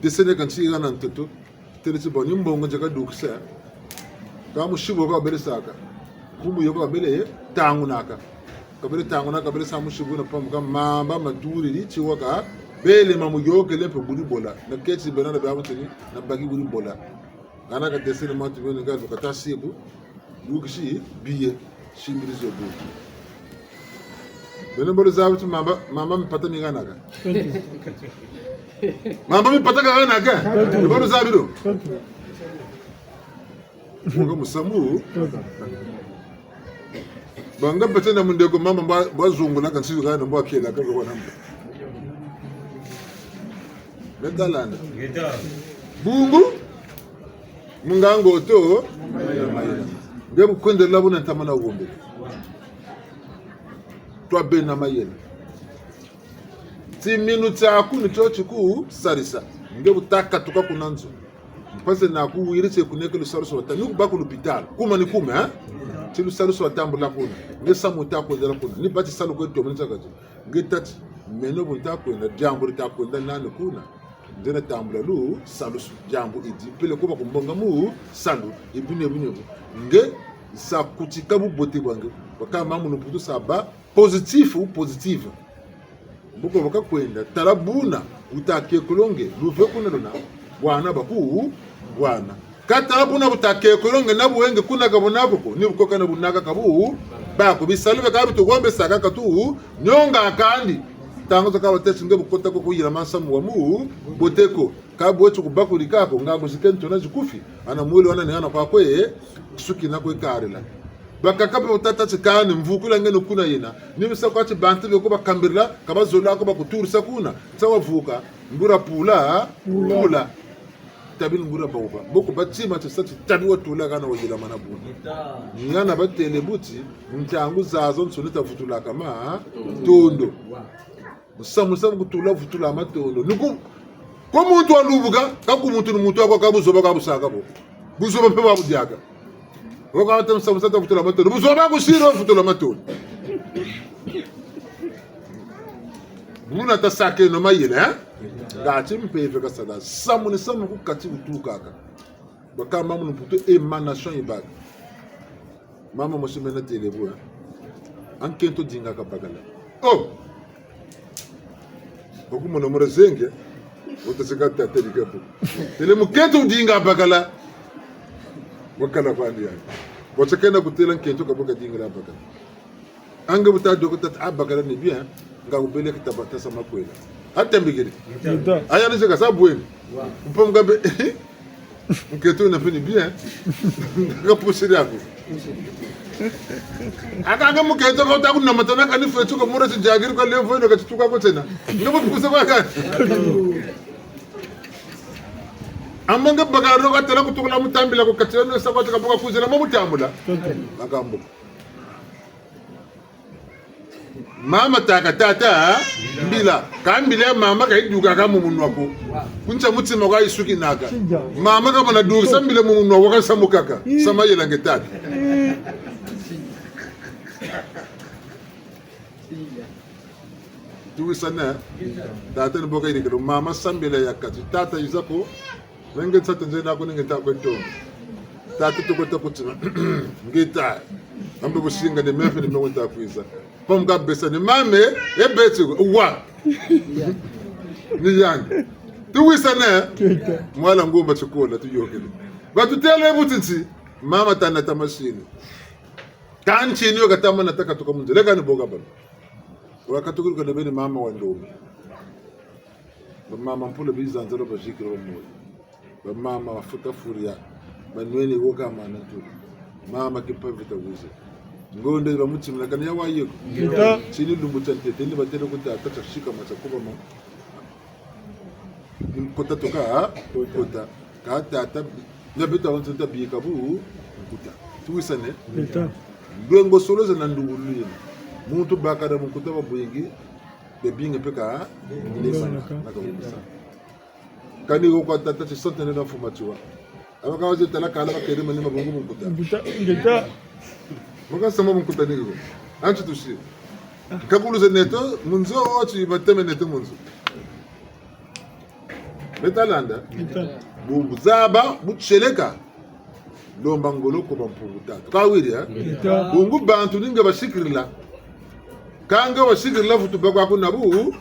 Desene ka nti hana ntoto, têle ti bo ni mbongo nzeka dukisa. Ka musibu ka wabele saka. Nkumbu yo ka wabele tangunaka. Kabele tangunaka, kabele sa musibu na pamuka mamba maturiri, ti waka bele mamuyôkele mpe buri bola. Na keti bena na bia mutini, na baki buri bola. Hana ka desene mwa tu bene ka kata sibu. Lukisi biye, simbiri zo bu. Beno mbo luzabi ti mamba, mamba mipata mi hanaka. Mamba mipata ka hanaka. Mbo luzabi lo. Mwanga musamu. Banga pete na mundeko mamba mbo, mbo zungula ka nsizi hana mbo kela ka kwa namba. Beta landa. Ngeta. Bungu. Mu ngangu to, Nge bu kwendela buna ntama na wombele. Twa bena mayela. Timinu tiaku ni tio ti ku sarisa. Nge bu ta katuka kuna nzo. Mpasi na ku wiri tie kuneke lusalusu wa ta-, ni ku bâ ku lupitalu. Kuma ni kuma, eh? Ti lusalusu wa tambula kuna. Nge samu ta kwendela kuna. Ni bâ ti salu kwe tomo ni tiakati. Nge tâ ti, meno bu nta kwenda, diambu di ta kwenda nani kuna. Nze na tambula lusalusu, diambu edi, peleko ba ku mbonga mu salu, ebu ne bu ne bu. Nge, sa kutika bubote bwa nge. Baka mamu lumputu sa bâ positif ou positive. Mboko baka kwenda, tala buna, wuta kekolo nge, luve kuna luna, bwana baku, bwana. Kâ tala buna bu ta kekolo nge na bu wenge kuna ka bu nako ko, ni bu koka na bu naka ka bu, bako bisalu beka bi tukombesaka ka tu, nionga kandi. Ntangu zakaka ba tesi nge bu kota ko kuyila mansamu wa mu, bote ko. Kâ bu weti ku bakuri kako, nga ku zike ntona zikufi, ana mwelo ana ni ana kwa kwe, suki na kwe karila. Bakaka mpe bu tata ti kani, mvukula nge ni kuna yena. Ni bisa kwa ti bantu beko ba kambirila, ka ba zola ko ba ku turisa kuna. Nsa wa vuka, ngura pula, pula. Pula. Tabi ngura bauba. Mboko ba tima ti sa ti tabi wa tula kana wa yila mana buna. Ni ana ba têle bu ti, ntangu zazansoni ta vutulaka matondo. Musamu, musamu ku tula vutula matondo. Ni ku, kwa muntu wa lubuka, ka ku muntu ni muntu wa kwa ka buzoba ka busaka bo. Buzoba mpe bwa budiaka. Wo ka wata musamu sa ta vutula matondo. Buzoba ku siro vutula matondo. Buna ta sakeno mayela, eh? Ngati mpeve ka sala. Samu ni samu ku kati wutukaka. Baka mamu lumputu émanation yibâka. Mama mosi mena têle bu, eh. Ankento dingaka bakala. Oh! Baku mona mura zenge, wuta sika tata dika bu. Têle mukento dinga bakala. Wakala kwandi yani. Bo tsekena ku têla nkento ka bu ka dingila bakala. Anga bu ta doko tata, ah, bakala ni bien, nga wubele ki tabata sa makwela. Atambikiri. Nta. Aya ni seka sa bweni. Mpo mukambe, mukento na fini bien. Nga pusiri ako. Aka nga mukento ka wuta ku namatana kani fweti ko mura ti diagiri ka levo ino ka tituka ko tsena. Nga bu pusa kwa kani. Amanga bakala ro ka tala ku tukula mutambila ku katila no sa kwa ti ka bu ka kuzila mo mutambula. Makambo. Mama tâka tata, mbila. Kâ mbila ya mama ka yidukaka mu munwa ko. Ku ntsia mutima kwa yisukinaka. Mama ka mana dukisa mbila mu munwa wa ka samukaka. Sa mayela nge tata. Tuwisane. Tata ni bo ka yirikila. Mama sa mbila ya kati. Tata yiza ko. Nge nsatu nze naku ni nge nta kwe tonga. Tata tuko ta kutima. Nge ta. Ambe businga ni me mpe ni me nta kwiza. Pom ka besa ni mame, e beti wa. Ni yandi. Tuwisane. Mwala ngumba tikola tuyôkele. Batutêle bu ti nti. Mama tana tamasini. Kâ ntini yo ka tamana ta katuka mu nzo. Leka ni bo ka bana. Wa katukiri ka na beni mama wa ndombe. Bamama mpula bizanzala bazikiri ba moyo. Bamama bafuta furia. Banweni wo ka mana ntulu. Mama kimpa vita wize. Ngonde ba mutima na kani ya wa yeko. Vita. Tini lumbu tia ntete, ni batêle ku tata tia sikama tia kubama. Nkota tuka, ha? Nkota. Kâ tata, na beto bansoni tabika bu, nkuta. Tuwisane? Vita. Lwengosolo ze na ndungulu yena. Muntu bakala mu nkuta babwingi, bebingi mpe ka, lebana, na ka bumisa. Kani wo kwa tata ti centenaire na mfuma tiwa. Aba ka waze tala kala bakele mani mabungu mu nkuta. Nkuta, ngeta. Maka sama mu nkuta ni ko. Anti tusi. Kakuluze neto, mu nzo, oti bateme neto mu nzo. Beta landa. Ngeta. Bungu zaba, bu tieleka. Lomba ngolo kwa ba Mpungu Tata. Ka wiri, eh? Ngeta. Bungu bantu ni nge basikirila. Kâ nge wasikirila vutu bâ kwaku na bu,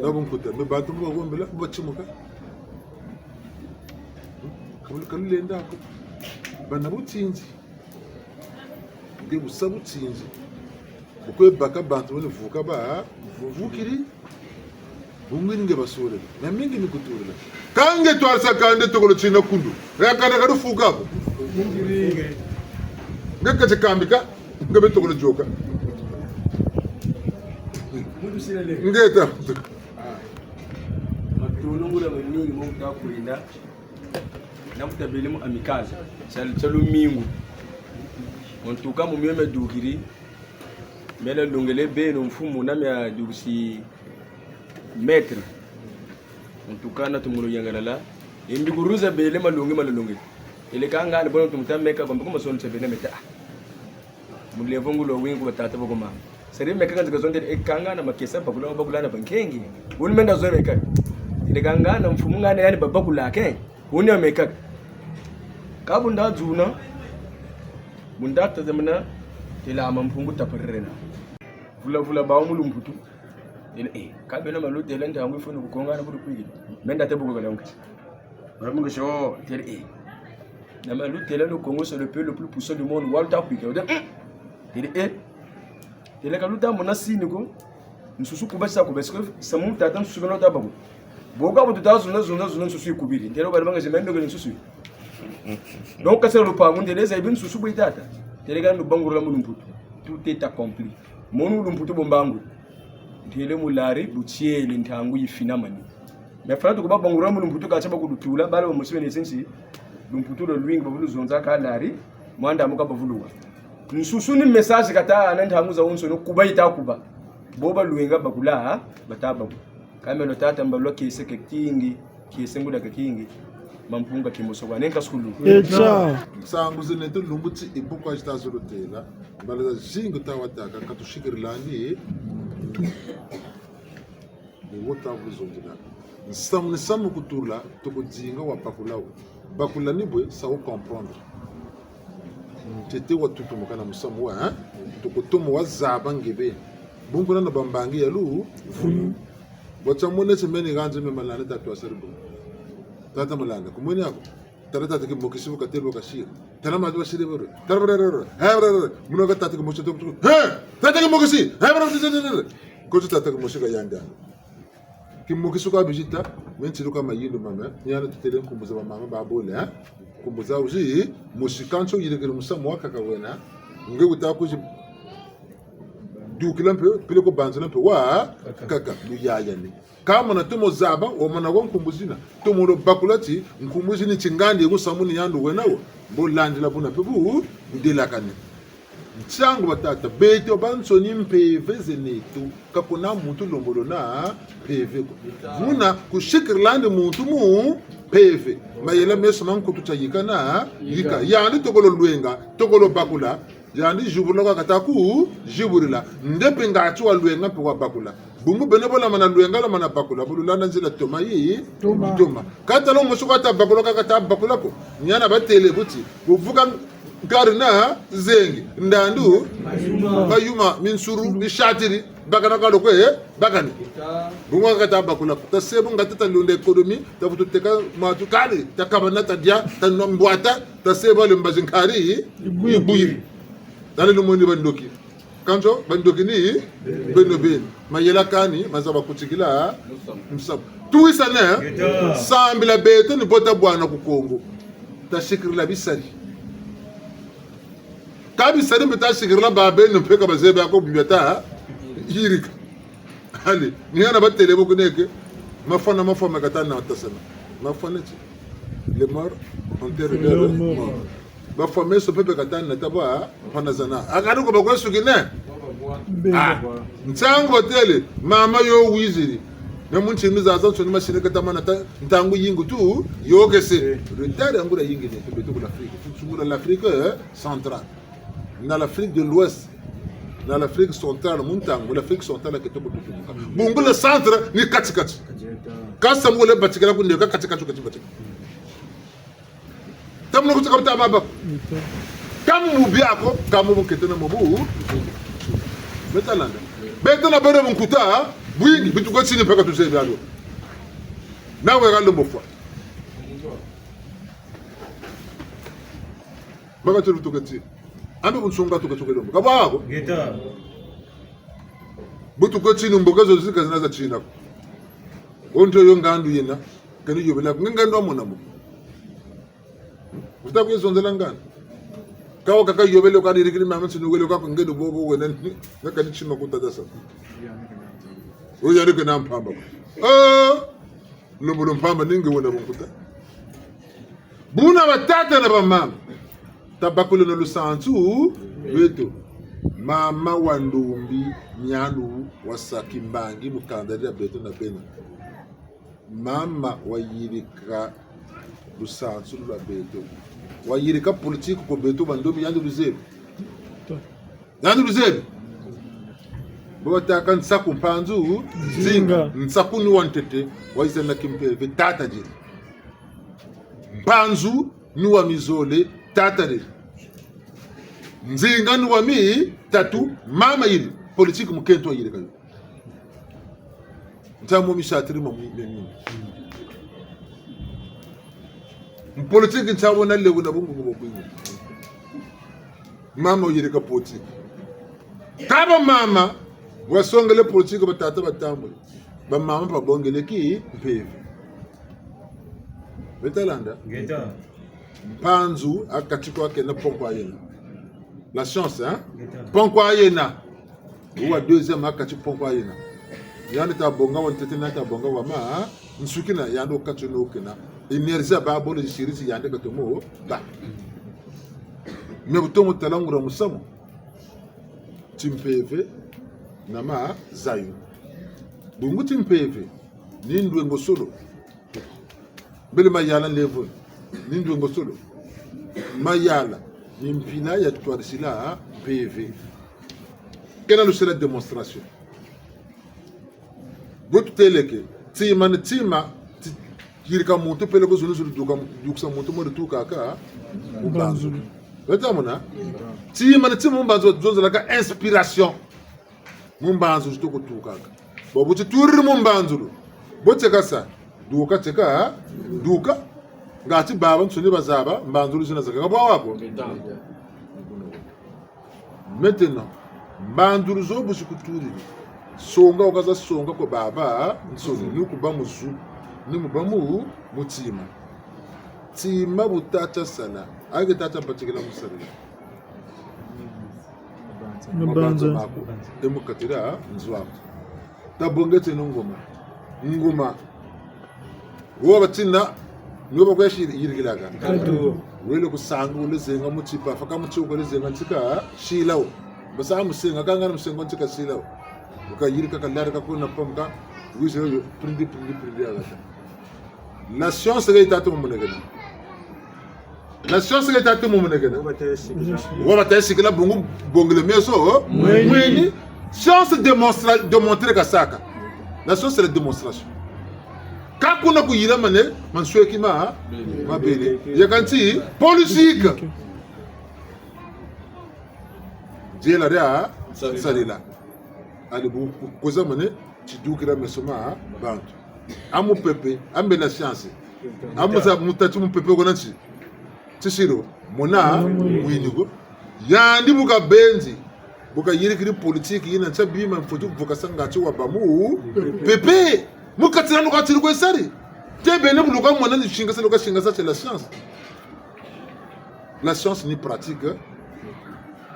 na bunkuta. Me bantu bu bawombela, bu batimuka. Ka lu-, ka lulenda ko. Bana butinzi. Nge bu sa butinzi. Bu kwe baka bantu bani vuka ba, vukiri. Bungu ni nge basolele. Na mingi ni kutulila. Kâ nge twarisa kande tokolo tina kundu. Yakana ka lufuka ko. Nge kati kambika, nge be tokolo yoka. Nge ta. Matondo ngula mamingi mo ku ta kwenda. Na ku ta bele mu Amicale. Tia, tia lumingu. En tout cas, mu mio mia dukiri, mia longele beno mfumu na mia dukisi maître. En tout cas, na tumunu yangalala. Imbi kuruza bele malongi malongi. Ele kanga ni bono tumuta meka kwa mboko masono sebele meta. Mulevo ngulu wingi kwa tata boko mama. Seri meka kanzi kazonde e kanga na makesa bakula bakula na bankengi. Wuni menda zo meka. Ele kanga na mfumu ngana yani babakula ke. Wuni meka. Ka bunda zuna. Bunda tazamana. Tela ama mpungu taparena. Vula vula bawu mu lumputu. Tele, eh, ka bena malutela ntangu ifunu kukonga na bulu kwili. Menda te buko kalonga. Bala mungu sho, tele, eh. Na malutela le Congo, c'est le pays le plus puissant du monde. Walu ta kwika. Tele, eh. Tele ka luta mona sini ko. Nsusu kuba sa kuba. Est-ce que samu tata nsusu beno ta bako? Boka butu ta zuna, zuna, zuna nsusu ikubiri. Tele bala mungu sho mendo kele nsusu. Donc, kasi lupangu, tele za ibi nsusu bwe tata. Tele ka lubangurula mu lumputu. Tout est accompli. Munu lumputu bo mbangu. Ntele mu lari, butiele, ntangu yifinamani. Mais fana tukuba bangurula mu lumputu, ka tiaba kulutula, bala bamosi bena sensi, lumputu lwa lwingi, bavulu zonza ka lari, mwanda muka bavuluwa. Nsusu ni message kata na ntangu zawonsono, kuba yita kuba. Bo balwenga bakula, ha? Bata baku. Kamelo tata mbalwa kiese ke kingi, kiese nguria ke kingi. Mampunga kimoso kwa nenka sukulu. Echa. Nsangu zina neto lumbu ti ibuku azita zolotela. Mbala zazingi tawataka, ka tusikirilandi. Ni wo ta kuzonzela. Nsamu, nsamu kutula, tukudinga wa bakula wo. Bakula ni bwe, sa wo comprendre. Ntete wa tutumuka na musamu wa, hein? Tukutumu wa zaba nge beni. Bungu na na bambangi ya lu, vulu. Bwa tia mone ti meni ganze me Malanda tata wa sari bungu. Tata Malanda, kumweni ako. Tala tata Kimokisi bu katelo kasira. Tala matu basiri buru. Tala buru, buru, buru. He, buru, buru. Muno ka tata Kimokisi to, to. He! Tata Kimokisi! He, buru, buru, buru, buru. Kozo tata Kimokisi kayanda. Kimokisi ka bizita, me ntiluka mayindu mame. Ni yana tutele nkumbu za bamama babole, eh? Nkumbu za wuzi, mosi kanso yirikiri musamu wakaka wena. Nge wuta kuzi dukila mpe, peleko banzila mpe wa, kaka, luyayani. Ka mana tomo zaba, wamana wa nkumbu zina. Tomo lo bakula ti, nkumbu zini ti ngandi ye musamu ni yandi wena wo. Mbo landila buna mpe bu, ndelakane. Ntiangu batata, beto bansoni mpeve ze neto, ka kuna muntu lembolo na mpeve ko. Muna kusikirilandi muntu mu mpeve. Mayela meso ma nkutu tia yika na yika. Yandi tokolo lwenga, tokolo bakula. Yandi zibula kwa kata ku zibulila. Nde mpe ngati walwenga mpe wabakula. Bungu beno bo lamana lwenga, lamana bakula, bu lulanda nzila toma yi, toma. Toma. Ka tala mosi kwa ta bakula, ka kata bakula ko. Ni yana batele buti. Buvuka nkari na zengi. Ndandu. Mayuma. Mayuma, minsuru, misatiri. Bakana ka lokwe, eh? Bakani. Bungu ka kata bakula ko. Ta sebu nga tata lunda économie, ta vutu teka matu kani, ta kabana ta dia, ta nwa mbwata, ta sebu ale mbazi nkari, ibwiri. Ibwiri. Tala lumoni bandoki. Kanso, bandoki ni, beno beni. Mayela kani, maza bakutikila, musamu. Tuwisane, sambila beto ni bo ta bwana ku Kongo. Ta sikirila bisari. Ka bisari mpe ta sikirila ba beno mpe ka bazebi ako bibia ta, yirika. Allez, ni yana batele bo kuneke, mafwana, mafwa ma kata na tasana. Mafwa neti. Les morts enterrent leurs morts. Bafwa meso mpe mpe kata na taba, mfwana zana. Akadi ko bakwe sukine. Ah, ntiangu batele, mama yo wiziri. Na mu ntimi zazansoni masini kata mana ta, ntangu yingi tu, yo kese. Retard ya nguria yingi neto, beto ku l'Afrique. Fu sungula l'Afrique, eh, centrale. Na l'Afrique de l'Ouest, na l'Afrique centrale, mu ntangu, l'Afrique centrale ke toko tutumuka. Bungu le centre ni kati-kati. Ka samu wele batikila kunde, ka kati-kati, kati-kati. Tamu na kutika buta baba. Ka mu mu bia ko, ka mu bu nkete na mu bu. Beta landa. Beta na bere bunkuta, bwingi, bituka tini mpaka tuzebi alo. Na we galo mofwa. Baka tulu tuka ti. Ambe bunsunga tuka tuka lombo. Ka bwa ko? Ngeta. Bu tuka tini mboka zo zika zina za tina ko. Onto yo ngandu yena. Kani yobela ko. Nge ngandu amona mo. Wuta kwe zonzela ngandu. Ka wakaka yobele ko, kani yirikiri mama ntinu wele ko, nge du bobo wena. Nga kani tima ku tata sa. Wo yandi kena mpamba ko. Eh! Lembolo mpamba ni nge wena bunkuta. Buna batata na bamama. Tabakuleno lusansu Beto, mama wa ndombi, nyandu wa sa kimbangi mu kanda dia beto na beno. Mama wayirika lusansu lwa beto. Wayirika politique kwe beto ba ndombi, yandi luzebi. Yandi luzebi. Bo batâka Nsaku Mpanzu, Nzinga. Nzinga. Nsaku ni wa ntete, wayiza na kimpeve, tata diri. Mpanzu ni wa mizole, tata diri. Nzinga ni wa mitatu, mama yiri. Politique mukento wayirika yo. Ntangu misatiri ma mwi-, mwi-, mwi-. Mu politique ntangu na lewu na bungu bwa bwingi. Mama wayirika politique. Kâ ba mama wasongele politique, ba tata batambule. Ba mama babongele kimpeve. Beta landa? Ngeta. Mpanzu ha kati kwa kena, pont kwa yena. La chance, hein? Ngeta. Pont kwa yena. Wa deuxième ha kati, pont kwa yena. Yandi ta bonga wa ntete, na ta bonga wa ma, nsuki na yandi wa kati no kena. Énergie ba bole sirisi yandi katomo ba. Mais bu tomo tala nguria musamu. Timpeve na mazayu. Bungu timpeve ni ndwengo solo. Mbele mayala nlevo ni ndwengo solo. Mayala ni mpila ya twarisila mpeve. Kena lusela démonstration. Bo tuteleke, tima ni tima, ti-, yirika muntu peleko zulu zulu duka, dukisa muntu mo ditukaka mu mbanzulu. Mbanzulu. Weta mona? Tima ni tima mu mbanzulu zonzelaka inspiration. Mu mbanzulu toko tukaka. Bo bu ti turiri mu mbanzulu. Bo tieka sa, duka tieka, duka. Ngati babansoni bazaba, mbanzulu zina zakaka bwa wako. Maintenant, mbanzulu zo bu zi kuturiri. Songa wakaza songa kwe babansoni, ni ku ba mu zu, ni mu ba mu, mu tima. Tima bu tata sala, ake tata batikila mu sarila. Mabanza. Mabanza maku, e mu katira nzo aku. Tabongele teno ngoma. Ngoma. Wo batina, nio bakwe shiri, yirikilaka. Kadu. Wele ku sangu, wele zenga mu tipa, faka mu tioko, wele zenga ntika, shila wo. Basa mu senga, kanga mu senga ntika shila wo. Wuka yirika kalari kakuna pamuka, wize yo, prindi, prindi, prindi, agata. La science ke yitatu mu monekena. La science ke yitatu mu monekena. Wo bata ya sikila. Wo bata ya sikila bungu bongele meso, oh? Mweni. Mweni. Science démonstra-, démontre kasaka. La science, c'est la démonstration. Ka kuna kuyila mane, mansweki ma, mabele. Ya kanti, politique. Diela dia, sarila. Allez, bu, bu, koza mane, tidukila meso ma bantu. A mupepe, a mbela science. A musa, mutati mupepe kona ti. Tisiro, mona, mwini ko. Yandi bu kabenzi, bu kayirikiri politique yina ntia bima mfweti kuvukasa ngati wa ba mupepe. Mu katira nuka tiri kwe sari. Te bene bu luka mona ni singasa, luka singasa, c'est la science. La science ni pratique.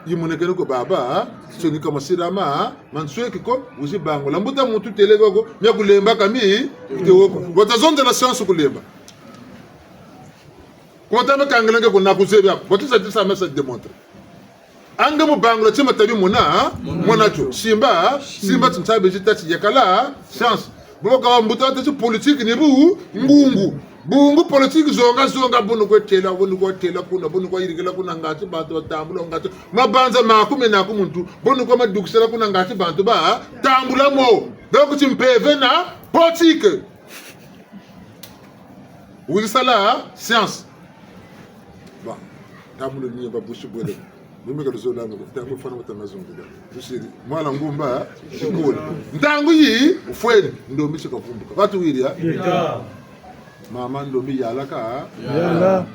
Yimonekene ko baba, so ni kamasira ma, mansweki ko, wizi bangula. Mbuta muntu têle ko, mia kulemba kami, te wo ko. Wata zonza la science kulemba. Ko ta me kangela nge ko na kuzebi ako. Wata sa tisa me sa démontrer. Anga mu bangula tima tabi mona, mona tio. Simba, simba tintabi zita ti yakala, science. Bo ka mbuta tâ ti politique ni bu, ngungu. Bungu politique zonga, zonga, bunu kwe têla, bunu kwe têla kuna, bunu kwe yirikila kuna ngati bantu batambula ngati. Mabanza makumena ku muntu, bunu kwe madukisila kuna ngati bantu batambula mo. Donc, timpeve na politique. Wizi sala science. Bon, tambula ni ba busi bwele. Mimi ka luzola ngo, ntangu fwana wata na zongela. Tusiri, mwana ngumba, shikula. Ntangu yi, ufweni, ndombi si kavumbuka. Batu wiri, ha? Yeka. Mama ndombi yalaka, ha? Yala.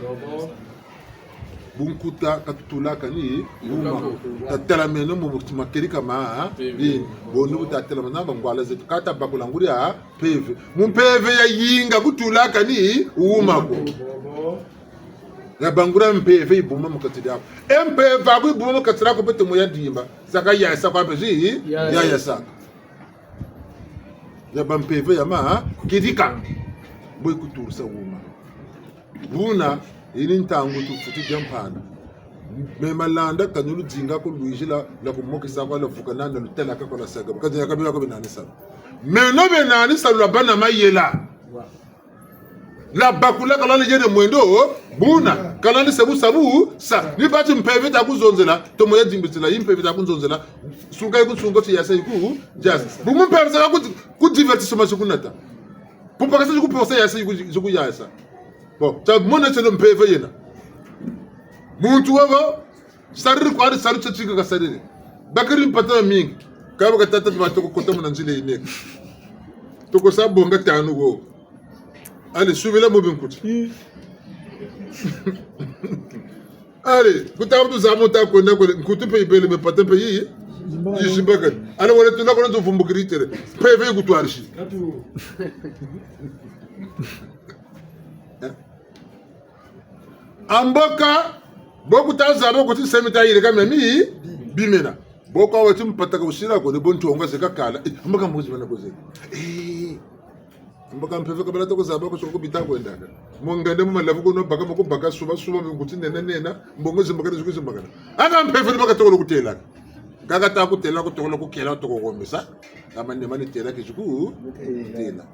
Bunkuta katutulaka ni wuma. Tatalameno mu mutima kerika ma, ha? Bi, bonu bu tatalameno na bangwala zeto. Kata bakula nguri, ha? Mpeve. Mu mpeve ya yinga kutulaka ni wuma ko. Ya bangula mpeve yibuma mu kati diaku. E mpeve aku yibuma mu kati diaku beto mu ya dimba. Zaka yayasa kwa mpezi, ya, yayasaka. Ya ba mpeve ya ma, ha? Kidika. Bo yikuturisa wuma. Buna, yi ni ntangu tufweti dia mpana. Mais malanda ka ni ludinga ko lwizila, lwa kumokesa kwa lwa vuka nani, lwa lutela ka kwa lwa saga. Ka dinga ka bila ko bena ni salu. Meno bena ni salu lwa bâ na mayela. Lwa bakula ka lwandi yene mwendo, buna, ka lwandi sa bu sa bu sa. Ni bati mpeve ta kuzonzela, tomo ya dimbitila, yi mpeve ta kunzonzela, sunga yi kusunga ti yasa yi ku, yasa. Bu mu mpeve sa ku, ku divertissement si kunata. Pu mpaka sa yi ku posa yasa yi ku, yi ku yasa. Bon, ta mona teno mpeve yena. Muntu wabo, sariri kwandi, sariri tio tika kasariri. Bakiri mpata mingi. Kaba ka tata tuma toko kota muna nzila yineke. Toko sa bonga tanu wo. Allez, subila mu binkuti. Allez, kuta kutu za mu ta kwenda kwele, nkutu mpe yibele, mpe mpata mpe yi, yizimbakani. Allez, wele tula kuna nzo vumbukiri tere. Mpeve yi kutwarisi. Eh? Amboka, bo kuta zaba ko ti semi ta yirika mia mi, bimena. Bo kwa weti mpata ka wusila ko, ni bo ntonga zeka kala. Eh, amboka mbuzi bana ko zeka. Eh, amboka mpeve ka bala toko zaba ko toko bita kwendaka. Mu nganda mu malavu ko no baka, mu ku baka suba, suba, mu kuti nena, nena, mbongo zimbakana, ziku zimbakana. Aka mpeve ni baka toko lo kutela. Kaka ta kutela, ko toko lo kukela, toko kombesa. Kama ni mani tela kiziku, tela.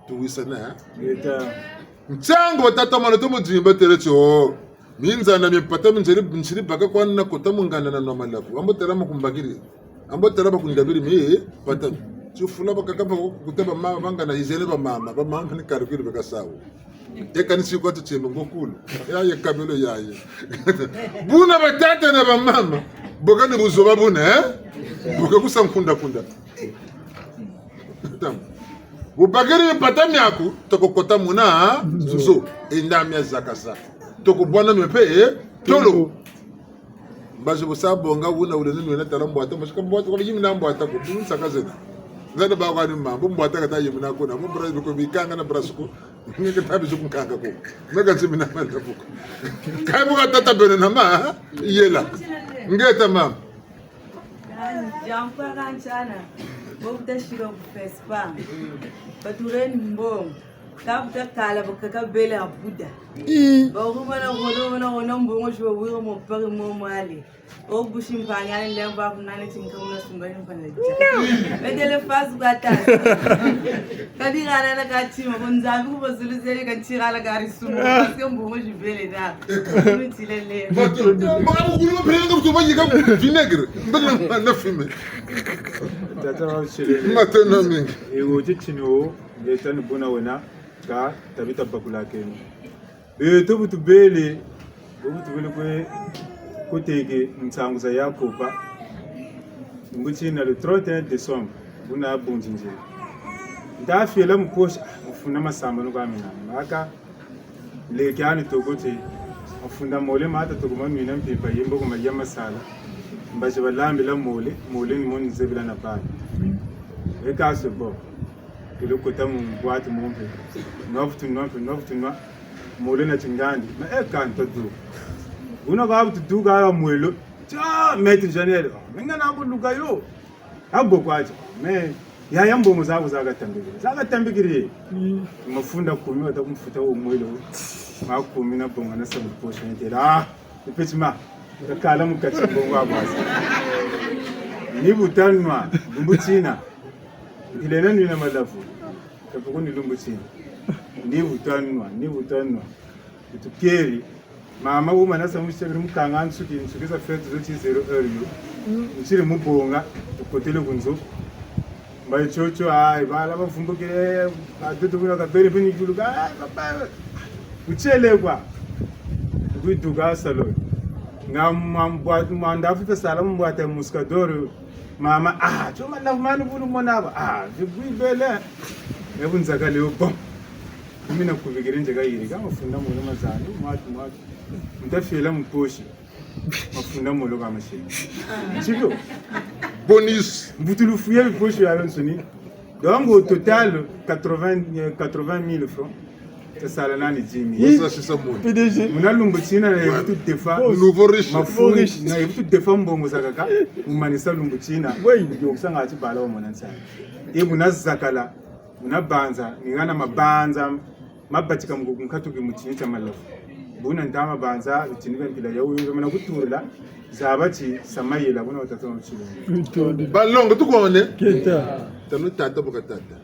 Tuwisane, eh? Ngeta. Ntiangu batata mwana to mudimba têle ti, oh, minzana mia mpata mi nzeri, nsiri baka kwa na kota mu nganda na nwa malavu. Ambo tala ma kumbakiri. Ambo tala bakundabiri mi, eh, mpata. Tifula bakaka ba kuta bamama, bangana yizene bamama, bamama ni karikiri beka sawu. Eka ni siku atu tiembe ngokulu. Yaye kabelo yaye. Buna batata na bamama. Boka ni buzoba buna, eh? Boka kusa nkunda kunda. Tam. Bu bakiri mpata miaku, toko kota muna nzo. Enda mia zaka zaka. Toko bwana mia mpe, eh, tolo. Mbazi bu sa bonga wuna wule ni nwena tala mbwata, mbazi ka mbwata, kwa yimina mbwata ko, bu nsaka zena. Nzana ba kwa ni mambu, mbwata kata yimina kuna, bu bra biko bikanga na bra suku, nge kata bizu kunkanga ko. Meka zimina manda buko. Kai bu ka tata bene na ma, yela. Ngeta mama. Jean-Pierre Anchana, bo kuta shiro ku Fespa. Batureni mbongo. Ka buta kala bakaka bele abuda. Ii. Ba ku bana kono, bana kono mbongo si ba wiro mo pari mo mwale. O busi mpanya ni lemba kunane tinka muna sumba ni mpana ja. Betele fasu kata. Kadi rana na katima, bon Nzambi ku bazulu zeli ka tirala kari sumba. Parce que mbongo si bele na. Kumi tilele. Mama mukulu ma prendre comme tu vois, il y a vinaigre. Mbele na, na fumée. Tata wa shirele. Matena mingi. E wo titini wo. Ngeta ni buna wena, ka tabita bakulakeno. Beto bu tubele, bu tubele kwe, koteke nsangu za Yakoba. Mbuti na le trente et un décembre, buna bunzi nzila. Nta fiela mu poche, ah, mafunda masambanu kwa mina. Maka, leke ani toko te, mafunda mole mata toko manwina mpimpa yembo kuma ya masala. Mbazi balambila mole, mole ni mo nzebila na bana. Eka c'est bon. Kele kota mu boîte mo mpe. Nwa vutu nwa mpe, nwa vutu nwa. Mole na tingandi. Ma eka nta du. Buna kwa vutu duka ha mwelo. Tia, maître Janel. Menga na kuluka yo. Abo kwa tia. Mais, yaya mbongo zaku za katambikiri. Za katambikiri. Mm. Mafunda kumi wata kumfuta wo mwelo. Ma kumi na bonga na sa mu poche ntela. Ah! Effectivement, kakala mu kati mbongo a bwasa. Ni bu tanwa, lumbu tina. Ntilele nwina malavu. Kapuku ni lumbu tina. Ni bu tanwa, ni bu tanwa. Tukeri. Mama wuma na sa musebiri mukanga nsuki, nsuki za fête zo ti zéro heure yo. Nsiri mu bonga, tukotele ku nzo. Mbayi tio tio, ayi, bala bavumbukile, badudu kuna kabele bini duluka, ayi, papa, utiele kwa. Kuiduka salon. Nga mwa mbwa-, mwa ndafu ta sala mu boîte ya Muscador. Mama, ah, tio manda mani bulu mona ba. Ah, depuis bele. E bu nzaka leo bon. Mina kubikiri nzeka yiri, ka mafunda mole mazandu, mwatu, mwatu. Nta fiela mu poche. Mafunda mole kwa mashini. Sibio? Bonus. Mbutu lufuye poche ya nsoni. Donc, au total, quatre-vingts, euh, quatre-vingt mille francs. Tasala nani dix mille. Wasa sisa moni. P D G. Muna lumbu tina na yevutu defa. Nouveau riche. Mafu-, nouveau riche. Na yevutu defa mbongo zakaka. Mumanisa lumbu tina. Oui. Yo kusanga ati bala wa mona nsa. E muna zakala. Muna banza, ni hana mabanza, mabatika mu nkatu ki mu tini tia malavu. Buna ntama banza, bitini bia mpila ya wuyu, bamana kutulula, zaba ti sa mayela, buna watata wa mutshilungu. Balongo tukone. Keta. Tanu tata bu ka tata.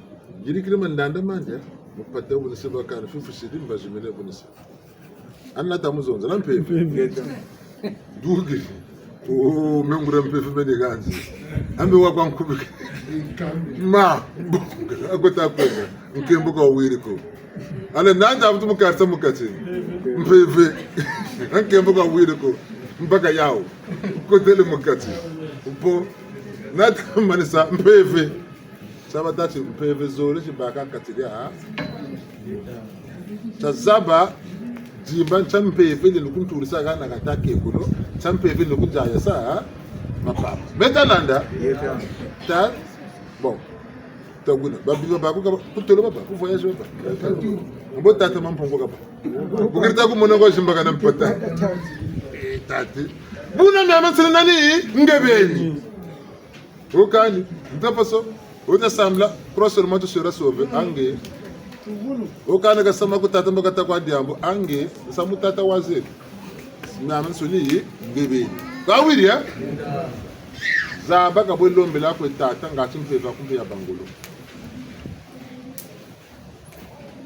Yirikiri mandanda mandi, mupata bu ni se bakana, fifi sidi, mbazi mene bu ni se. Ana ta muzonza, na mpeve. Mpeve. Keta. Dugi. Oh, me nguria mpeve meni ganzi. Ambe wa kwa nkubike. Ma, akota kwenda. Nkembo ka wiri ko. Ale nanda avutu mukarisa mukati. Mpeve. Nkembo ka wiri ko. Mpaka yawu. Kotele mukati. Mpo. Nata manisa mpeve. Sa batâ ti mpeve zole ti baka kati dia. Tazaba, dimba ntia mpeve ni lukuntulisa kana kata kekulo, ntia mpeve ni kujaya sa, mapapa. Meta landa. Ta, bon. Taguna, babiba baku kaba, kutolo baba, ku voyage baba. Mbo tata Mampungu kaba. Bukiri ta ku mona kwa zimbakana mpata. Eh, tati. Buna mama nsina nani, nge beni. Okani, nta faso, ota sambila, trois seulement tu seras sauvé, ange. Okani ka sama ku tata mbo kata kwa diambu, ange, samu tata waze. Mama nsoni ye, bebe. Ka wiri, eh? Zaba ka bwe lombela kwe tata, ngati mpeve ku mpe ya bangolo.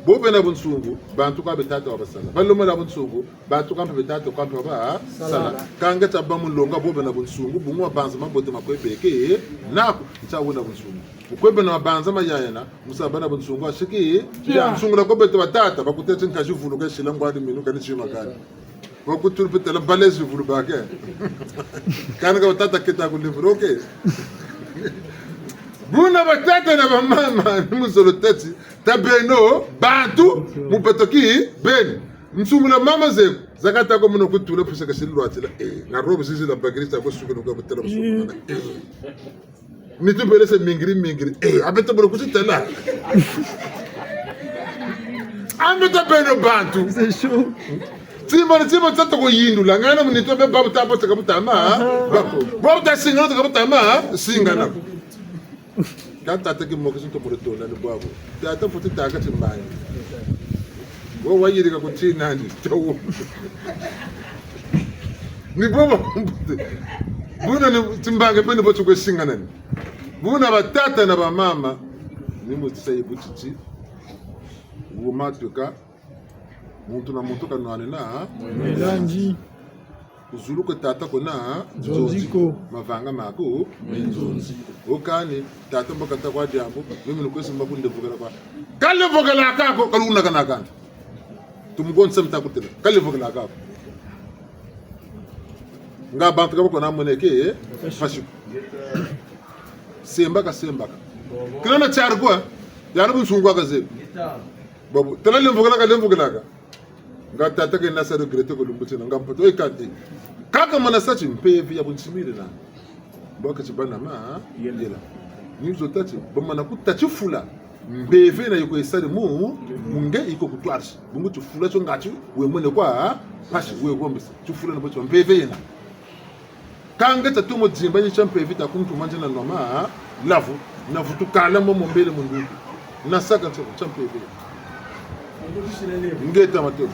Bo bena bunsungu, bantu ka be tata wa basala. Balomba na bunsungu, bantu ka mpe be tata ka mpe wa basala. Sala. Kanga tia ba mulonga, bo bena bunsungu, bungu mabanza mabote ma kwe beke, naku, ntia wena bunsungu. Kwe bena mabanza ma yayana, musa bana bunsungu, asiki, ya, nsungula ko beto batata, bakutete nkazi vulu ke sila ngwadi minu kani tima kani. Wakutulu petela balezi vulu bake. Kana ka batata keta ku livulu, ok. Buna batata na bamama, ni muzolo tati, ta beno, bantu, mu beto ki, beni. Nsungula mama ze, zakata ko muno kutula pusa ka sili lwatila. Eh, na robe zizi la bakiri ta ko suka nuka mutela musuka. Eh. Nitu bele se mingiri, mingiri. Eh, a beto bolo kusitela. A beto beno bantu. C'est chaud. Tima ni tima tata ko yindula. Ngana mu nitu be babu ta bote ka butama, ha? Bako. Babu ta singana ka butama, ha? Singana. Ka tata ki mokisi nto mure tona ni bwabu. Tata futi taka timbangi. Wo wayirika ku tina ndi, tawo. Ni bobo, buna ni timbangi pe ni bo tukwe singana ni. Buna batata na bamama, ni mu tisayi butiti, wuma tweka, muntu na muntu kanwane na, ha? Melanzi. Ku zulu kwe tata kuna, ha? Nzonzi ko. Mavanga maku, me nzonzi. Okani, tata mbo kata kwa diambu, mimi ni kwesi mba kunde vukela kwa. Kale vukela kako, kaluna kana kanda. Tumugonsa mita kutela. Kale vukela kako. Nga bantu kaba kona moneke, eh? Fashi. Sembaka, sembaka. Kila na tiari kwa, ya na bunsungu akaze. Babu, tala lemvukelaka, lemvukelaka. Nga tata ke na sa regretter ko lumbu tina, nga mpata, oyi kati. Kaka mana sa ti mpeve ya bunsimiri na. Mbo kati bana ma, yela. Yela. Ni zo tâ ti, bamana ku tâ ti fula. Mpeve na yiko esari mu, mu nge yiko kutwarisi. Bungu ti fula tio ngati, we mwene kwa, pasi, we wombesa. Ti fula na bo ti mpeve yena. Kanga tatomo dimba ni tia mpeve ta kuntu manzi na nwa malavu, na vutu kala mo mombele mu nduku. Na saka tia, tia mpeve. Ngeta matondo.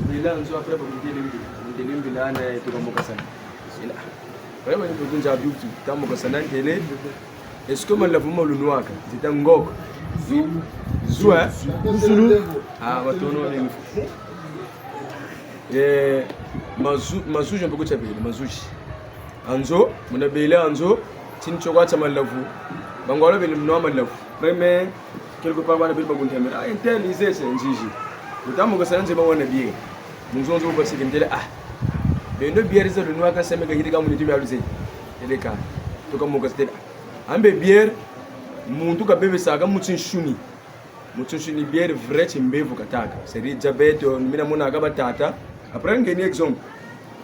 Bila nzo après ba mundele mbila, mundele mbila na tuka mokasana. Ila. Wewe ni kunza biuti, ta mokasana ntele. Est-ce que malavu ma lunwaka? Zita ngoko. Zu, hein? Zulu. Ah, batono ni. Eh, mazu, mazuzi mpe ko tia bele, mazuzi. A nzo, muna bele a nzo, tini tio kwa tia malavu. Bangwala bele munwa malavu. Même, quelque part, bana bele bakuntemela. Ah, un tel, il sait, c'est un zizi. Wuta mokasana nzema wana bien. Mu nzo nzo basiki ntele, ah. Beno bière za lunwaka semeka yirika mu nitu mia luze. Eleka. Tuka mokasana ntele, ah. Ambe bière, muntu kabebesaka mu tinsuni. Mu tinsuni bière vrai timbevo katâka. C'est-à-dire diabète, mina monaka batata. Après, nge ni exemple.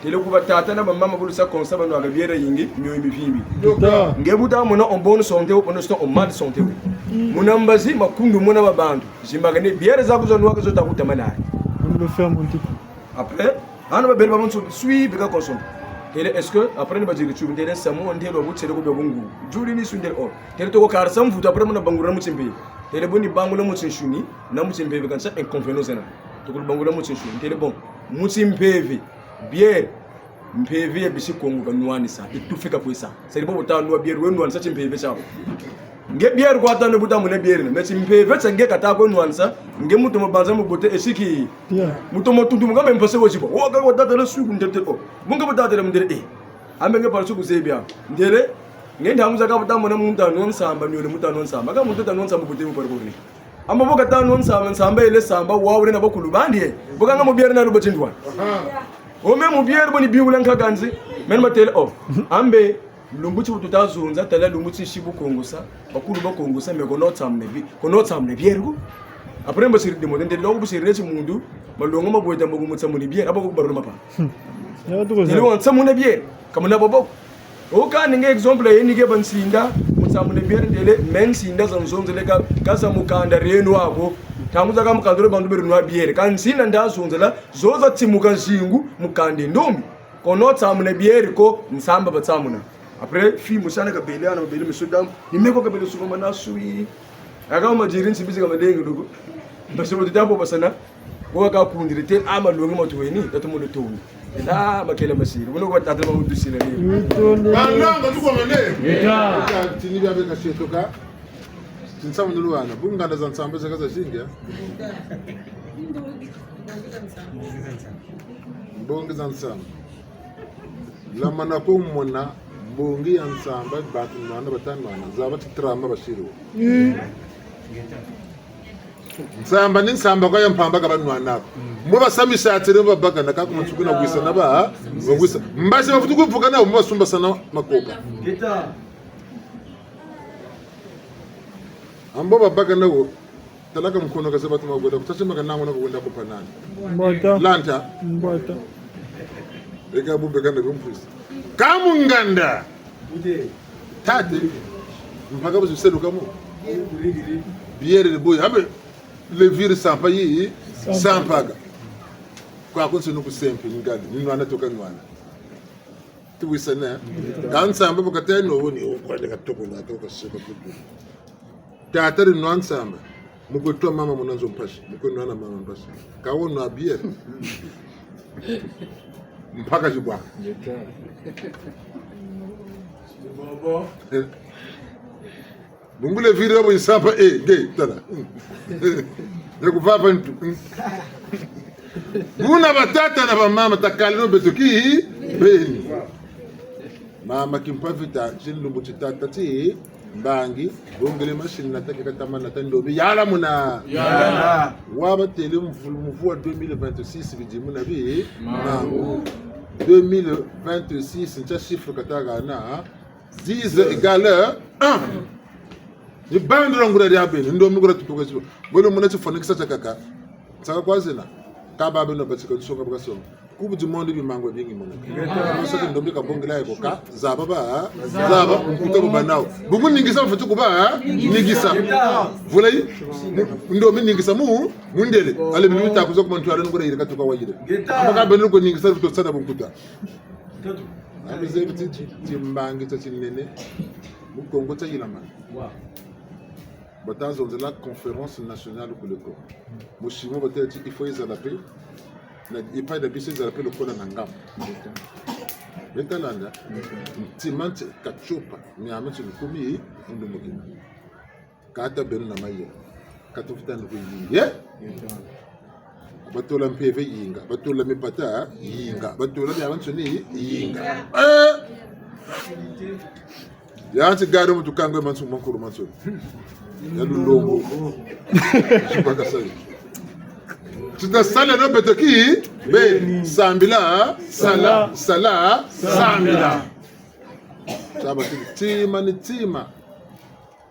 Tele ku batata na bamama bu lusa konsa banwaka bière yingi, mio mivimbi. Nge bu ta mona en bonne santé ou pendant ce temps en mauvaise santé. Muna mbazi, makundu mona ba bantu. Zimbakane bière zaku zo nwaka zo ta kutama nayi. Après, hana babele ba bonso, sui bika consommer. Ntele, est-ce que, après ni baziri tsubi, ntele nsamu, ntele wa butele ko bia bungu. Zuri ni su ntele, oh. Ntele toko karisa mvutu, après muna bangula mu timpeve. Ntele bo ni bangula mu tinsuni, na mu timpeve kansi inconvénient zena. Toko bangula mu tinsuni. Ntele bon, mu timpeve, bière, mpeve ya bisi Kongo ka nwanisa, yi tufika kwe sa. Seri bo bu ta nwa bière, we nwanisa timpeve tiaku. Nge bière kwa ta nwa bu ta mona bière na. Mais timpeve tia nge ka ta kwe nwanisa, nge mu tomo banza mu bote, esiki. Yeah. Mu tomo tuntumuka mpe mpasi wo zibo. Wo ka wo tatala suku ntete, oh. Bu nge bu tatala mundele, eh. Ambe nge pari suku zebi a. Ntele, nge ntangu zakaka bu ta mona muntu ta nwa nsamba, niole muntu ta nwa nsamba. Ka muntu ta nwa nsamba bote mu pari kori. Amba bo ka ta nwa nsamba, nsamba yele samba, wa wele na bakulu bandi, eh. Bo ka nga mu bière na luba tindwa. Aha. Ome mu bière bo ni biula nkaka nzi. Meno matele, oh. Ambe, lumbu ti bu tuta zonza, tala lumbu ti si bu Kongo sa, bakulu ba Kongo sa, mais kono tsamune bi-, kono tsamune bière ko. Après, mbo siri demo, ntele longo bu siri neti muntu, malongo ma bweta mbo ku mu tsamune bière, aba ku barula mapa. Ntele wa ntsamune bière, ka muna bobo. O ka ni nge exemple, ye ni ke ba nsinda, mu tsamune bière ntele, mais nsinda za nzonzele ka, ka za mukanda reno ako. Ntangu zakaka mukanda re bantu beri nwa bière. Ka nsinda nda zonzela, zo za timuka zingu, mukanda ndombi. Kono tsamuna bière ko, nsamba ba tsamuna. Après, fille musana kabele, ana kabele, monsieur dame, ni me ko kabele suka mana sui. Aka ma diri nsi bizi ka malenge luku. Parce que tabo basana, ko ka kundire te, ama longi matu weni, tatu mu le toni. Ela, makele masiri. Bono kwa tata ma udusila ni. Balanga tu kwa mane. Ngeta. Tini bia beka seto ka. Tinsamu nulu wana. Bu nganda za nsamba zeka za zingi, eh? Mbongi za nsamba. Lamana ko mona mbongi ya nsamba, bantu nwana bata nwana, zaba ti tramba basiri wo. Mm. Nsamba ni nsamba kwa ya mpamba ka ba nwana ko. Mbo ba sambisa atire babakana ka kuma nsuku na wisa na ba, ba wisa. Mbasi bafutu kuvuka na mbo basumbasana makoka. Ambo babakana wo. Talaka mukono ka zaba tuma kwenda, kutasi maka nango na kwenda kupa nani. Mbata. Lanta. Mbata. Eka bumbe kanda kumpusi. Ka mu nganda. Tate. Mpaka buzi seluka mu. Bière ni boy. Abe, levure sampa yi, sampa. Sampaga. Kwa konse nuku sempi, ngali. Ni nwana toka nwana. Tuwisane. Ka nsamba bu kata no woni, o kwenda ka toko na toka seba kutu. Tata ri nwa nsamba. Mu kwe twa mama muna nzo mpasi. Mu kwe nwana mama mpasi. Ka wo nwa bière. Mpaka zibwa. Bobo. Bungu levure bo yi sampa, eh, nge, tala. Ya kuvava ntu. Buna batata na bamama, takaleno beto kibeni. Mama Kimpa Vita, ti lumbu ti tata ti mbangi, bongele machine na ta keka tama na ta ndobi, yala muna. Yala. Wa batele mvu-, muvu wa deux mille vingt-six bidi muna bi, mangu. Mangu. Deux mille vingt-six, ntia chiffre kata hana, dix égale un. Ni bandu la nguria dia beni, ndombi nguria tutuka zibo. Bwele muna tifwanikisa tiakaka. Nsaka kwa zena. Ka ba beno batika nsonga bu kasonga. Coupe du monde bi mangu bingi mona. Ngeta. Ndombi kabongela yako ka. Zaba ba. Zaba. Nkuta bu banawu. Bungu ningisa bafweti kuba. Ningisa. Vula yi. Ndombi ningisa mu. Mundele. Ale bini bita kuzo kuma ntu ale nguria yirika tuka wayire. Ngeta. Amba ka beno ko ningisa bito tsada bunkuta. Abize biti ti-, timbangi tia tinene, mu Kongo tia yilamana. Bata zonzela conférence nationale ku le Kongo. Mushimu batele ti il faut ezala pe, na epai na biso ezala pe lokola na ngambo. Beta landa, ntima nti katiopa, miame ti lukumi, mundu mukina. Kata beno na mayela. Kata mfutani ku yinga. Eh? Batola mpeve yinga. Batola mipata yinga. Batola miamiansoni yinga. Eh! Yanti gado mutu kangwe mansu mankulu mansu. Ya lulongo. Sipaka sayi. Tita sala no beto ki, be, sambila, sala, sala, sambila. Saba ti-, tima ni tima.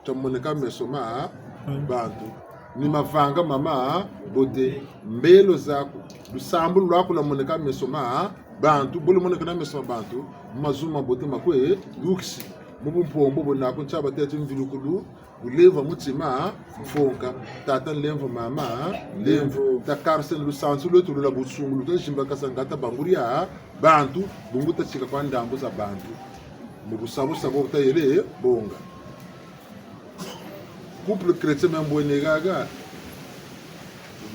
Tia moneka meso ma bantu. Ni mavanga mama bote. Mbelo zaku. Lusambulu lwaku lwa moneka meso ma bantu. Bu lumoneka na meso ma bantu, mazu mabote makwe dukisi. Mu bumpombo buna ku ntia batêle ti mvilukulu, bulemvo mutima, mfonka. Tata nlemvo, mama, nlemvo. Takariseno lusansu lweto lwa busungulu, tazimbakasa ngatu banguri ya bantu, bungu tatika kwa ndambu za bantu. Mu busabusa bo tayele bonga. Couple chrétien me mbwene haha.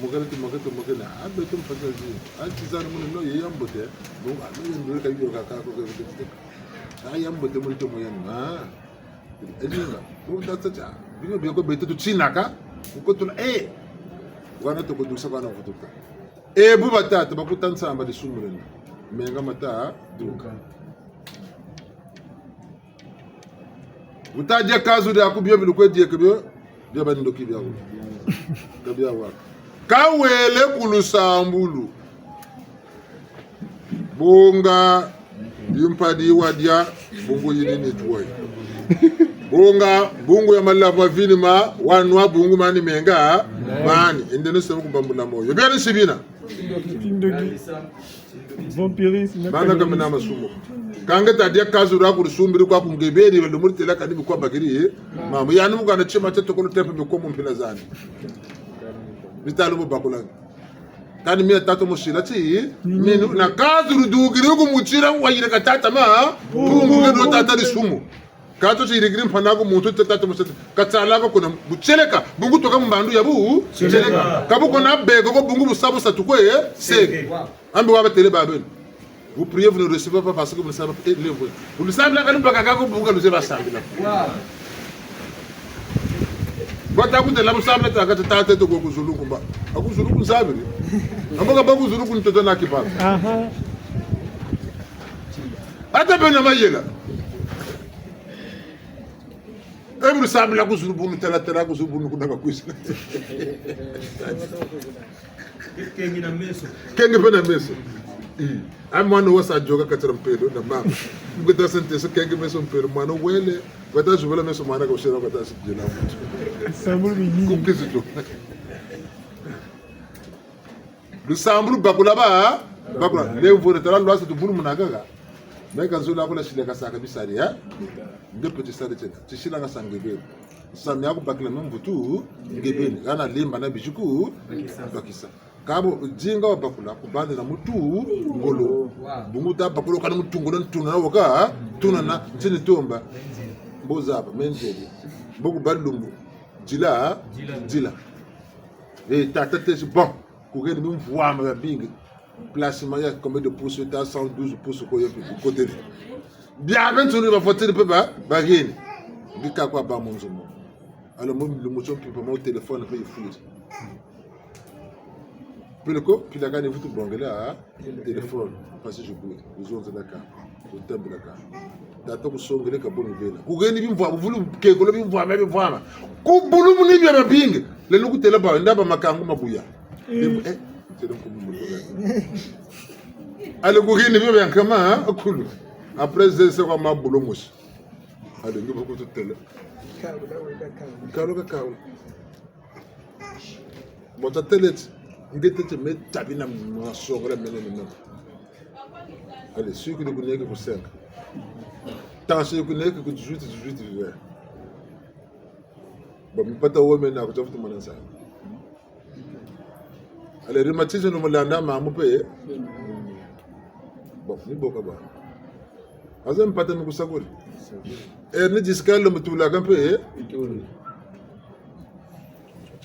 Mokele ti mokele ti mokele. Ah, beto mpasi zi. Ah, tizani muna no ye ya mbote. Bon, ah, no ye ndule ka yo ka ka ko ke. Ah, ya mbote muna tomo ya no. Ah. Elinga. Bon, tata tia. Bino bieko beto tutinaka. Ko tula, eh. Wana toko dusa kwa na vutuka. Eh, bu batata, bakuta nsamba disumu leno. Menga mata, duka. Wuta dia kazu diaku bio bilukwe dieke bio, bia bandoki biaku. Ka bia waka. Ka wele ku lusambulu. Bonga bimpa di wadia, bungu yini ni tuwe. Bonga bungu ya malavu ma vini ma, wanwa bungu mani menga, mani, ende no sema kubambula moyo. Bia ni sibina. Vampirisme. Bana ka mina masumu. Ka nge ta dia kazu diaku disumbiri kwa ku nge beni, balo muri têla kani bikwa bakiri, eh? Mama, yani mukana tima tia tokolo tempe bikwa mu mpila zani. Bitalo bo bakulanga. Kani mia tata musila ti, minu, na kazu dudukiri ku mutira wayirika tata ma, bungu nge no tata disumu. Ka tu tiyirikiri mpana ko muntu tata musete. Ka tsala ko kuna butieleka, bungu tuka mu mbandu ya butieleka. Ka bu kuna beko ko bungu busabusa tukwe, eh, seke. Ambi wa batêle ba beno. Vous priez, vous ne recevez pas parce que vous ne savez pas, eh, lemvo. Vous ne savez pas, ka lumbaka ka ko bungu ka luzebi sambila. Bata kutêla bu sambila ta ka tata to ko ku zulu kumba. A ku zulu ku nsambiri. Ambo ka ba ku zulu ku ntoto na kibaka. Aha. Ata bena mayela. E bu sambila ku zulu bu nu têla têla ku zulu bu nu kuna ka kwisi. Kenge na meso. Kenge mpe na meso. Mm. A mwana wa sa yoka katira mpelo na mama. Ngeta sente so kenge meso mpelo mwana wele. Ngeta zubela meso mwana ka usela ngeta si dina. Sambulu bini. Ku Kristu. Lusambulu bakula ba, bakula. Lemvo ne tala lwasa tuvulumunaka. Meka nzololo kula sile kasaka bisari, eh? Nge pe tisari tiena. Tisila nga sa nge beni. Sa miaku bakila me mvutu, nge beni. Hana lemba na bijuku, bakisa. Kâ bo, dinga wa bakula, kubandila mutu, ngolo. Bungu ta bakula, kana mutu ngolo, ntuna na waka, tuna na, ntini tomba. Mbo zaba, menzeli. Mbo ku balumbu. Dila, dila. Eh, tata tesi, bon. Ku heni bimvwama biabingi. Plasma ya combien de pouces, ta cent douze pouces ko yo pe, ku kotele. Bia bia nsuni ba fotele pe ba, ba heni. Bika kwa ba mu nzo mo. Alors, mo lumbu tio mpimpa mo téléphone pe yifwiri. Peleko, pila kani vutu bongela, ah, téléphone. Parce que je bouge, je zonzela ka, je tembela ka. Tata kusongele ka boni vela. Ku heni bimvwa, buvulu kekolo bimvwama, bimvwama. Ku bulumuni bia biabingi. Lelo kutêla ba, ndaba makangu mabuya. Mm. Eh, têle nkumbu mu. Allez, ku heni bio bia nkama, hein, kulu. Après, c'est quoi ma bulo mosi. Allez, nge bo kutu têle. Kalu ka kalu. Kalu ka kalu. Bo ta têle ti, nge tete me tabi na masongela mene ni mene. Allez, sucre ku neke ku cinq. Tension ku neke ku dix-huit, dix-huit, vingt. Bon, mipata wo mena ku ta vutu mona nsayi. Allez, rhumatisme no mulanda mamu pe. Bon, ni bo ka ba. Aza mipata mi kusakuri. Hernie discale mutulaka mpe.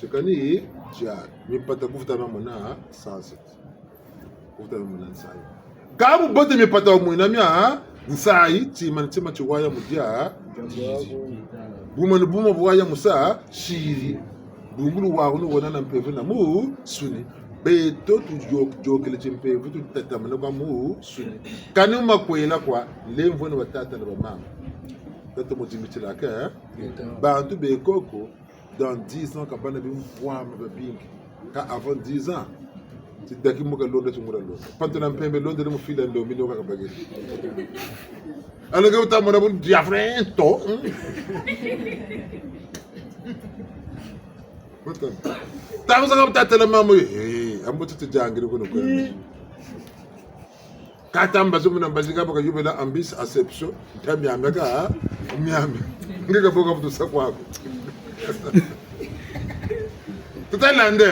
Tikani, tia, mipata kuvuta mamona, sanse. Kuvuta mamona nsayi. Kâ bubote mipata wa mwina mia, nsayi, tima ni tima tiwaya mu dia, buma ni buma buwaya mu sa, siri. Bungu luwawu ni wena na mpeve na mu, suni. Beto tu yo-, yôkele timpeve, tu tatamana kwa mu, suni. Kani mu makwela kwa, lemvo ni batata na bamama. Tata mu dimitila ke, eh? Bantu be koko, dans dix ans, ka bana bimvwama biabingi. Kâ avant dix ans, tidaki mu ka londa, ti ngula londa. Pantu na mpembe londa, ni mu fila ndo, mino ka kabagiri. Alage uta mona bu diafrento. Hmm? Uta. Ntangu zakaka bu tatêla mama, eh, ambo titi jangiri kuno kwe. Kata mbazi muna mbazi kabo kayubela ambis asepso. Nta miamia ka, miamia. Nge kaboka butu sa kwaku. Tutalande.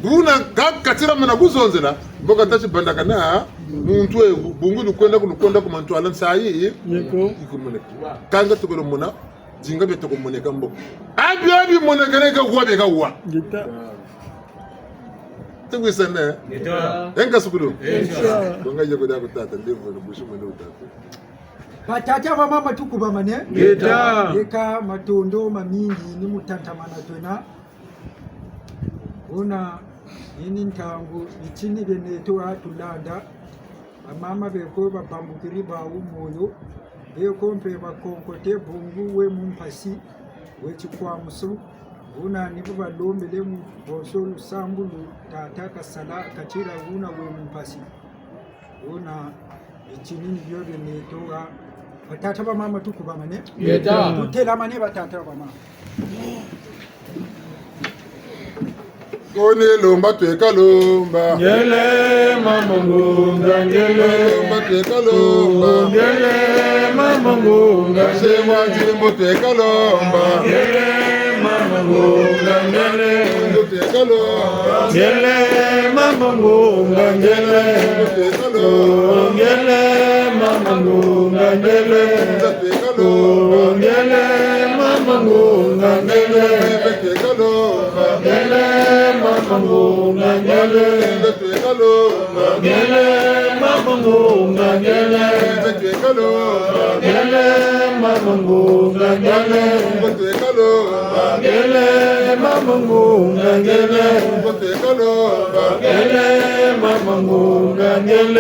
Buna ka katira mana kuzonzela. Mbo kata ti bandakana. Muntu e, bungu lukwenda ku, lukwenda ku mantwala nsayi. Yeko. Ikumoneka. Kanga tukolo mona. Dinga bia toko moneka mbo. Abi, abi moneka neka wa beka wa. Ngeta. Tuwisane. Ngeta. Enka sukulu. Ngeta. Bonga yeko dia ku tata, ndevo, busi mwendo ku tata. Batata, bamama, tukubamane. Ngeta. Yeka matondo mamingi ni mu tatamana twena. Buna, yini ntangu, bitini bieneto watulanda. Bamama beko babambukiri bawu moyo, beko mpe bakonkote bungu we mu mpasi, we tikwamusu, buna ni bu balombele mu bonso lusambulu tata kasala katira buna we mu mpasi. Buna bitini ni bio bieneto wa, batata bamama tukubamane. Ngeta. Tutelamane batata bamama. Kone lomba tweka lomba. Ngele mama ngunga ngele. Lomba tweka lomba. Ngele mama ngunga. Sewa nzimbo tweka lomba. Ngele mama ngunga ngele. Tweka lomba. Ngele mama ngunga ngele. Tweka lomba. Ngele mama ngunga ngele. Tweka lomba. Ngele mama ngunga ngele. Tweka lomba. Ngele mama ngunga ngele. Tweka lomba. Ngele mama ngunga ngele. Tweka lomba. Ngele mama ngunga ngele. Tweka lomba. Ngele mama ngunga ngele. Tweka lomba. Ngele mama ngunga ngele.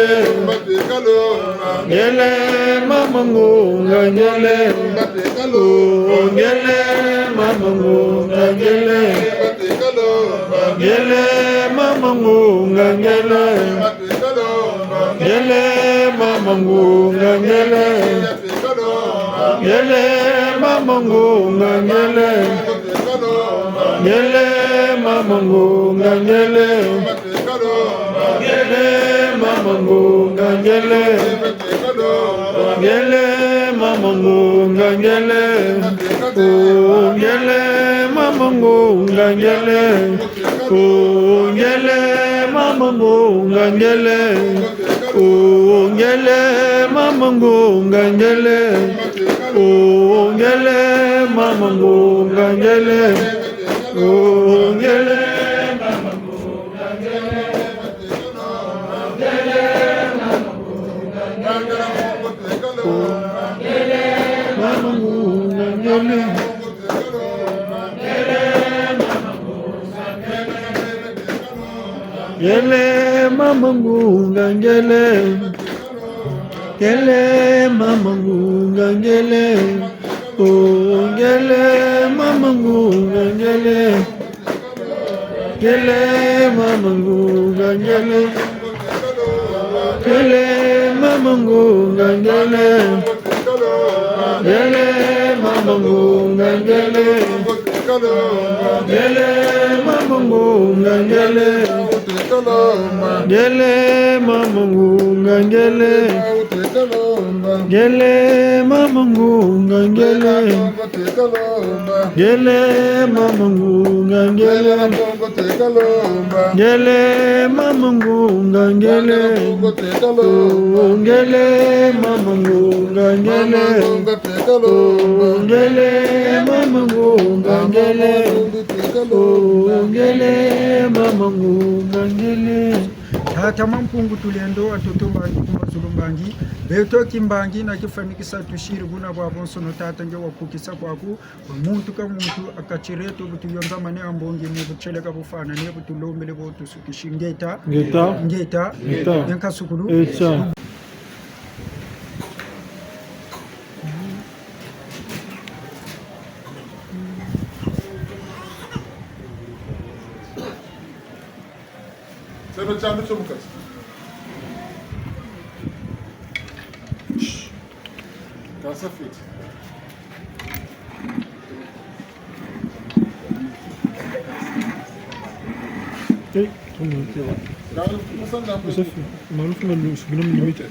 Tweka lomba. Ngele mama ngunga ngele. Tweka lomba. Ngele mama ngunga ngele. Tweka lomba. Ngele mama ngunga ngele. Tweka lomba. Ngele mama ngunga ngele. Tweka lomba. Ngele mama ngunga ngele. Tweka lomba. Ngele mama ngunga ngele. Tweka lomba. Ngele mama ngunga ngele. Tweka lomba. Ngele mama ngunga ngele. Tweka lomba. Oh, ngele mama ngunga ngele. Oh, ngele mama ngunga ngele. Oh, ngele mama ngunga ngele. Oh, ngele mama ngunga ngele. Oh, ngele mama ngunga ngele. Oh, ngele mama ngunga ngele. Ngele mama ngunga ngele. Ngele mama ngunga ngele. Oh, ngele mama ngunga ngele. Ngele mama ngunga ngele. Ngele mama ngunga ngele. Ngele mama ngunga ngele. Ngele mama ngunga ngele. Ngele mama ngunga ngele. Ngele mama ngunga ngele. Ngele mama ngunga ngele. Ngele mama ngunga ngele. Oh, ngele mama ngunga ngele. Oh, ngele mama ngunga ngele. Oh, ngele mama ngunga ngele. Tata Mampungu Tulendo, wa ntoto mbangi, ku mazulu mbangi. Beto kimbangi na kifwanikisa tusiri buna bwabonsono, Tata, nge wakukisa kwaku. Muntu ka muntu, a kati dieto, bu tuyonzamane ha mbongi, ni bu tieleka bufwanane, bu tulombele bo tusukisi. Ngeta. Ngeta. Ngeta. Ngeta. Enka sukulu. Etia. Sebe tiandu tio mu kati. Shh. Kasa fweti. Eh, tout le monde, c'est vrai. Safi. Malufu na lusu, bina mu limite.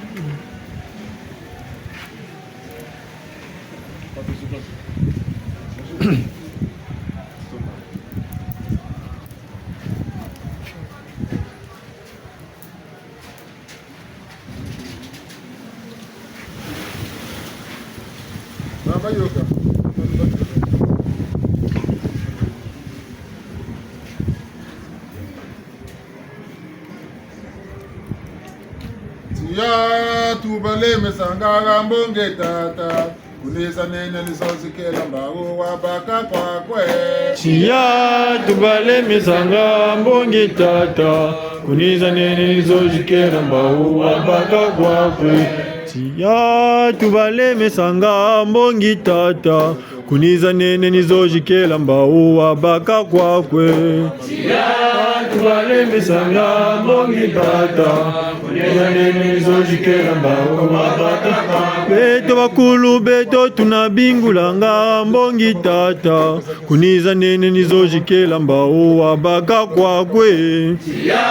Tiya tubalemesanga ha mbongi tata, kuniza nene ni zo zikela mbawu wabaka kwakwe. Tiya tubalemesanga ha mbongi tata, kuniza nene ni zo zikela mbawu wabaka kwakwe. Tiya tubalemesanga ha mbongi tata, kuniza nene ni zo zikela mbawu wabaka kwakwe. Tiya tubalemesanga mbongi tata, kuniza nene ni zo zikela mbawu wabaka kwakwe. Beto bakulu beto tuna bingulanga mbongi tata, kuniza nene ni zo zikela mbawu wabaka kwakwe. Tiya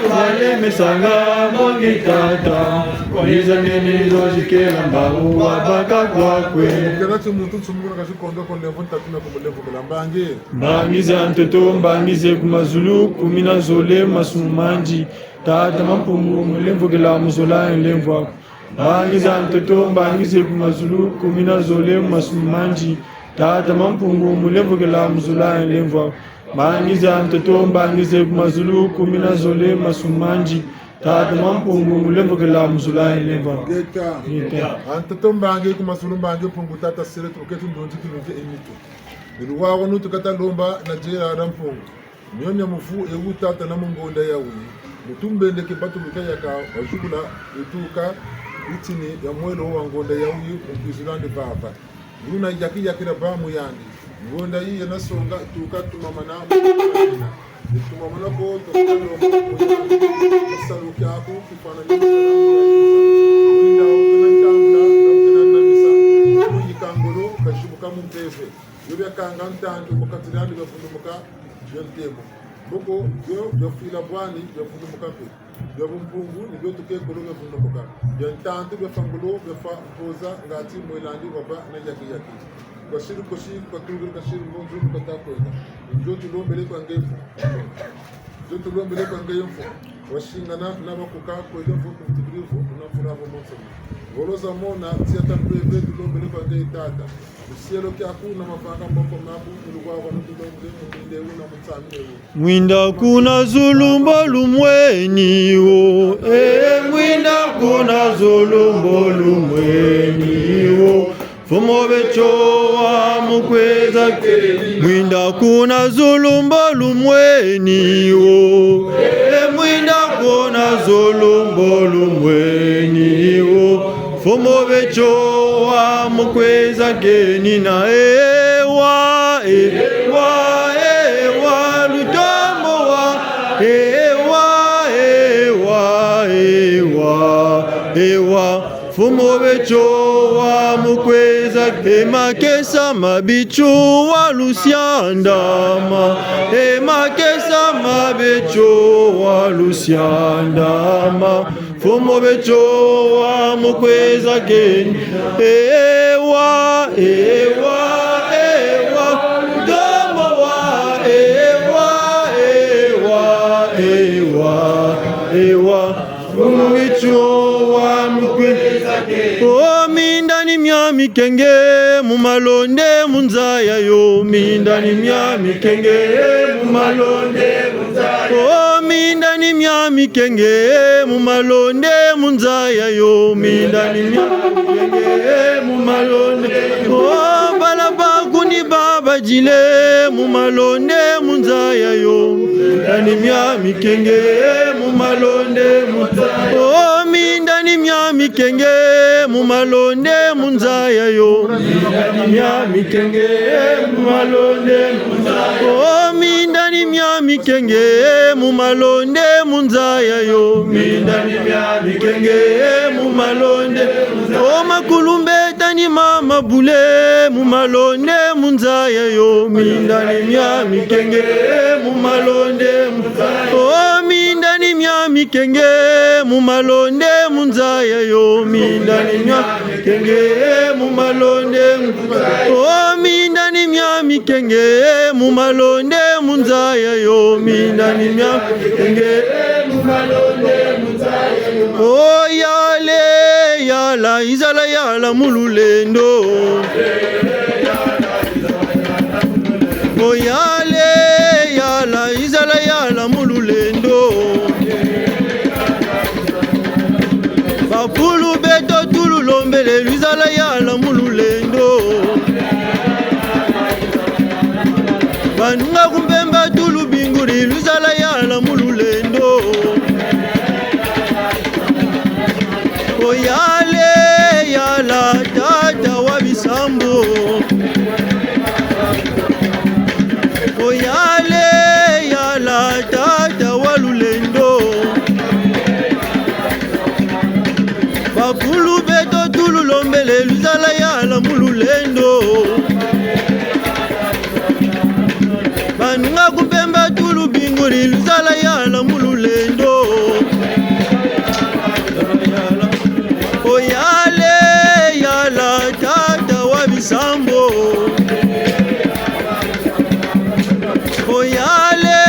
tubalemesanga mbongi tata, kuniza nene ni zo zikela mbawu wabaka kwakwe. Kena ti muntu nsumukuna kasi kondo ko nlemvo ntatu na ku mulemvo kela mbangi. Mbangi za ntoto, mbangi ze ku mazulu, kumi na zole masumu mandi. Tata Mampungu, mulemvokela mu zola ye nlemvo aku. Mbangi za ntoto, mbangi ze ku mazulu, kumi na zole masumu mandi. Tata Mampungu, mulemvokela mu zola ye nlemvo aku. Mbangi za ntoto, mbangi ze ku mazulu, kumi na zole masumu mandi. Tata Mampungu, mulemvokela mu zola ye nlemvo aku. Ngeta. Ngeta. A ntoto mbangi, ku mazulu mbangi, Mpungu Tata sele, tuketi ndonzi kilunzi e nitu. Ni luwawanu tukata lomba na diela dia Mpungu. Mio mia muvu ewu tata na mu ngonda yawu. Mu tumbendeke batuluka yaka wazukula etuka bitini ya mwelo wa ngonda yawu mu kwizula ndi vava. Luna yaki yakila ba mu yandi. Ngonda yi yena songa tuka tumamana mu tumamana ko tuka lomba mu yandi. Salu kiaku kifwana ni mu yandi. Wina ukena ntambula, ukena namisa. Mu yikangolo, kazibuka mu mpeve. Bio biakanga ntantu mu kati diandi biavundumuka bia ntemo. Mboko bio biafwila bwani biavundumuka mpe. Bia bumpungu ni bio tukekolo biavundumuka. Bia ntantu biafwa ngolo biafwa mpoza ngati mwelandi wabâ na yaki yaki. Kwa siri kosi, kwa tungiri kasiri mbonzo, kwa takwenda. Ni bio tulombele kwa nge mfo. Ni bio tulombele kwa nge mfo. Wasingana na bakuka, kwele mfo, kumtubiri mfo, na mfura mfo monsono. Ngolo za mona, tiata mpeve, tulombele kwa nge tata. Lusielo kiaku na mavanga moko maku, mu luwawanu tulombele mu mwinda ewu na mu nsambi ewu. Mwinda kuna zulu mbo lumweni wo, eh, mwinda kuna zulu mbo lumweni wo. Mfumu Betio wa mu kwiza keni. Mwinda kuna zulu mbo lumweni wo, eh, mwinda kuna zulu mbo lumweni wo. Mfumu Betio wa mu kwiza keni na ewa, ewa, ewa, lutombo wa, ewa, ewa, ewa, ewa. Mfumu Betio wa mu kwiza, e makesa ma Betio wa lusiandama, e makesa ma Betio wa lusiandama. Mfumu Betio wa mu kwiza keni. Ewa, ewa, ewa, ndombo wa, ewa, ewa, ewa, ewa. Mfumu Betio wa mu kwiza keni. O minda ni mia mikenge, mu malonde mu nza yayo, minda ni mia mikenge, mu malonde mu nza yayo. O minda ni mia mikenge, mu malonde mu nza yayo, minda ni mia mikenge, mu malonde. O bala bakuni babadile, mu malonde mu nza yayo, minda ni mia mikenge, mu malonde mu nza yayo. O minda ni mia mikenge, mu malonde mu nza yayo, minda ni mia mikenge, mu malonde mu nza yayo. O minda ni mia mikenge, mu malonde mu nza yayo, minda ni mia mikenge, mu malonde. O makulu mbeta ni mama bule, mu malonde mu nza yayo, minda ni mia mikenge, mu malonde mu nza yayo. O minda ni mia Mikenge mu malonde mu nza yayo, minda ni mia mikenge mu malonde mu nza yayo. Oh, minda ni mia mikenge mu malonde mu nza yayo, minda ni mia mikenge mu malonde mu nza yayo. Oh, yala, yala, yizala yala mu lulendo. Oh, yala, yala, yizala yala mu lulendo. Bakulu beto tululombele, lwizala yala mu lulendo. Banunga ku mpemba tulubinguri, lwizala yala mu lulendo. Oh, yala, yala, tata wa bisambu. Oh, yala, yala, tata wa lulendo. Bakulu beto tululombele, lwizala yala mu lulendo. Banunga ku mpemba tulubinguri, lwizala yala mu lulendo. Oh, yala, yala, tata wa bisambu. Oh, yala,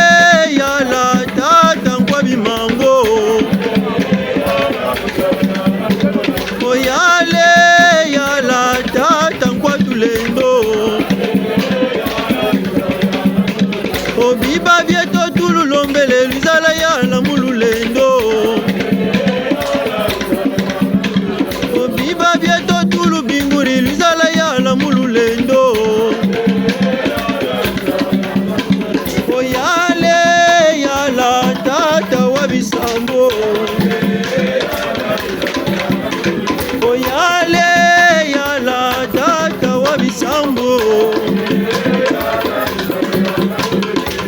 yala, tata nkwa bimangu. Oh, yala, yala, tata nkwa tulendo. Oh, biba bieto tululombele, lwizala yala mu lulendo. Oh, biba bieto tulubinguri, lwizala yala mu lulendo. Oh, yala, yala, tata wa bisambu. Oh, yala, yala, tata wa bisambu.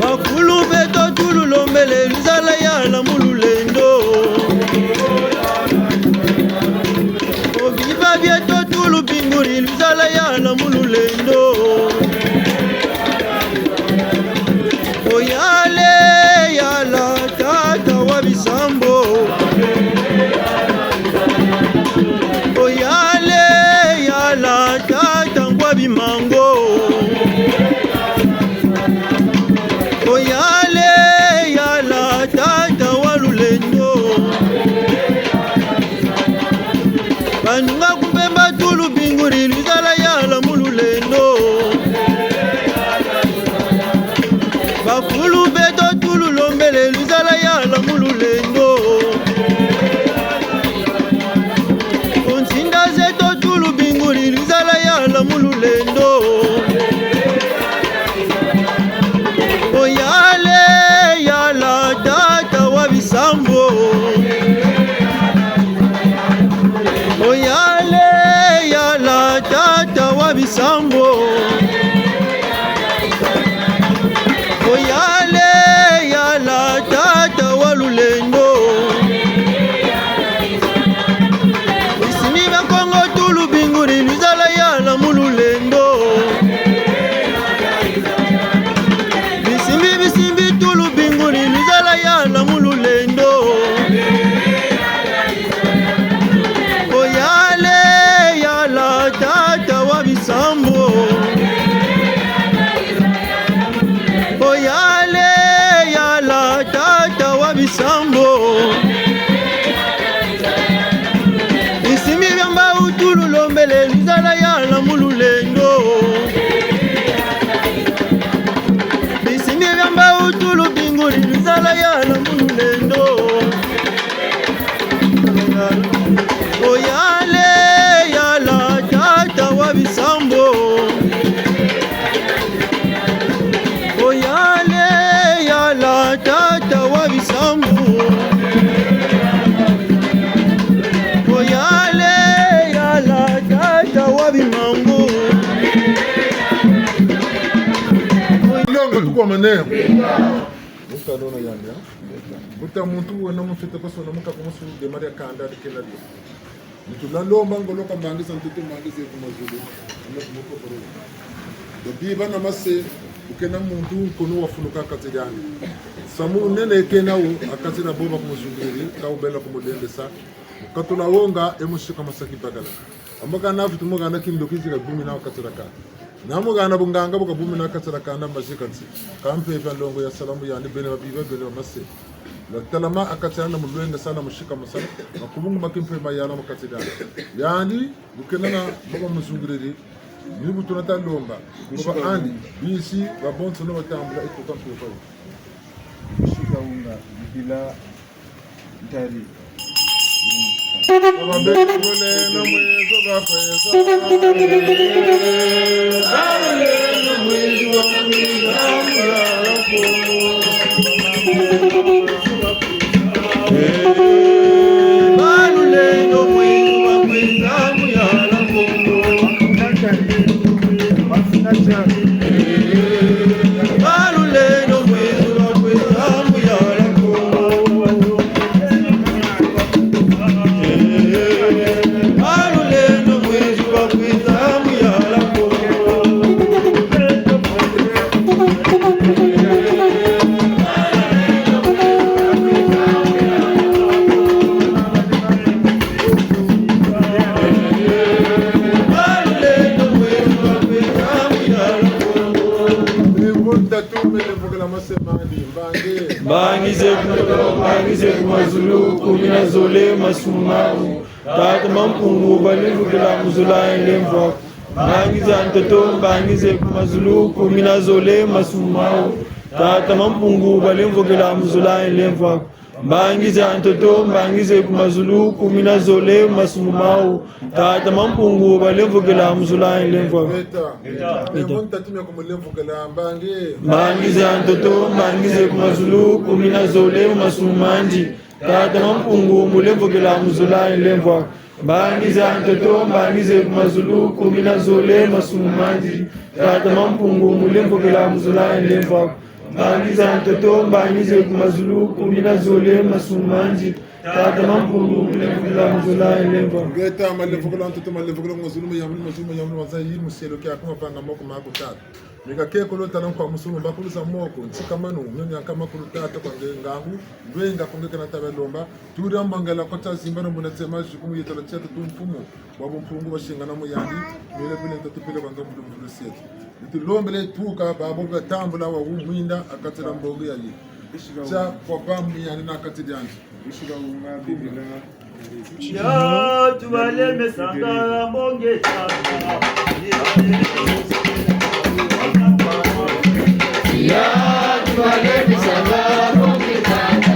Bakulu beto tululombele, lwizala yala mu lulendo. Oh, biba bieto tulubinguri, lwizala yala mu lulendo. Oh, yala, yala, tata wa bisambu. Oh, yala, yala, tata nkwa bimangu. Oh, yala, yala, tata wa lulendo. Banunga ku mpemba tulubinguri, lwizala yala mu lulendo. Bakulu beto tululombele, lwizala yala mu lulendo. Ku nsinda zeto tulubinguri, lwizala yala mu lulendo. Oh, yala, yala, tata wa bisambu. Oh, yala, yala, tata wa bisambu. Oh, yala, yala, tata wa lulendo. Bisimi bia Kongo tulubinguri, lwizala yala mu lulendo. Bisimbi, bisimbi tulubinguri, lwizala yala mu lulendo. Oh, yala, yala, tata wa bisambu. Oh, yala, yala, tata wa bisambu. Bisimbi bia mbawu tululombele, lwizala yala mu lulendo. Bisimbi bia mbawu tulubinguri, lwizala yala mu lulendo. Oh, yala, yala, tata wa bisambu. Oh, yala, yala, tata wa bisambu. Oh, yala, yala, tata wa bimangu. Longo tukwamane. Mutalona yandi, ha? Mbuta muntu wena mufwete pasona mukaku musu de Maria kanda dikela dio. Nitu na lomba ngolo ka mbangi za ntoto, mbangi ze ku mazulu, na ku mukokoro. Babi bana mase, Kena muntu nkunu wafuluka ha kati diandi. Musamu munene kena wo ha kati dia bo bakumuzungiriri, ka wubela kumulendesa. Mu katula wonga, e mu sikamasa kibakala. Ambo kana vutu mu hana kindoki zi kabumina ha kati dia kanda. Na mu hana bunganga bu kabumina ha kati dia kanda, mazi ka nsi. Ka mpeve ya nlongo ya salamu yandi, bene ba biba, bene ba mase. Na talama ha kati diandi, na mu lwengesa, na mu sikamasa, makubungu ma kimpeve mayala mu kati diandi. Yandi, bu kena na bo bamuzungiriri, ni bu tuna ta lomba, ko ba andi, bisi, babonsono batambula, e tuka mpeve yo. Musika wunga, bikila, ntari. Babambekule na mwezo bakweza. Mbangi ze ku ntoto, mbangi ze ku mazulu, kumi na zole masumu mawu. Tata Mampungu, balemvokela mu zola ye nlemvo aku. Mbangi za ntoto, mbangi ze ku mazulu, kumi na zole masumu mawu. Tata Mampungu, balemvokela mu zola ye nlemvo aku. Mbangi za ntoto, mbangi ze ku mazulu, kumi na zole masumu mawu. Tata Mampungu, balemvokela mu zola ye nlemvo aku. Beta. Beta. Beta. Lemvo ntatu mia kumulemvokela, mbangi. Mbangi za ntoto, mbangi ze ku mazulu, kumi na zole masumu mandi. Tata Mampungu, mulemvokela mu zola ye nlemvo aku. Mbangi za ntoto, mbangi ze ku mazulu, kumi na zole masumu mandi. Tata Mampungu, mulemvokela mu zola ye nlemvo aku. Mbangi za ntoto, mbangi ze ku mazulu, kumi na zole masumu mandi. Tata Mampungu, mulemvokela mu zola ye nlemvo aku. Ngeta, malemvokela ntoto, malemvokela ku mazulu, mayambulu, mazulu, mayambulu, maza yi mu cielo kiaku, mavanga moko maku, Tata. Mika kekolo tala nkwa musumu, bakulusa moko, nsikamanu, mio mia nkama kulu Tata kwa nge ngangu, ndwenga kwa nge kena tabe lomba, turia mbangela kota zimbano muna tsema jukumu yetala tiatu tu mfumu, wa bumpungu basingana mu yandi, mile pile ntatu pile banga mbulu mbulu sietu. Nitulombele tuka, babo batambula wa wumwinda, ha kati dia mbongo yayi. Tia kwa bamu yandi na kati diandi. Ya tubalemesanga mbongi tata. Ya tubalemesanga mbongi tata.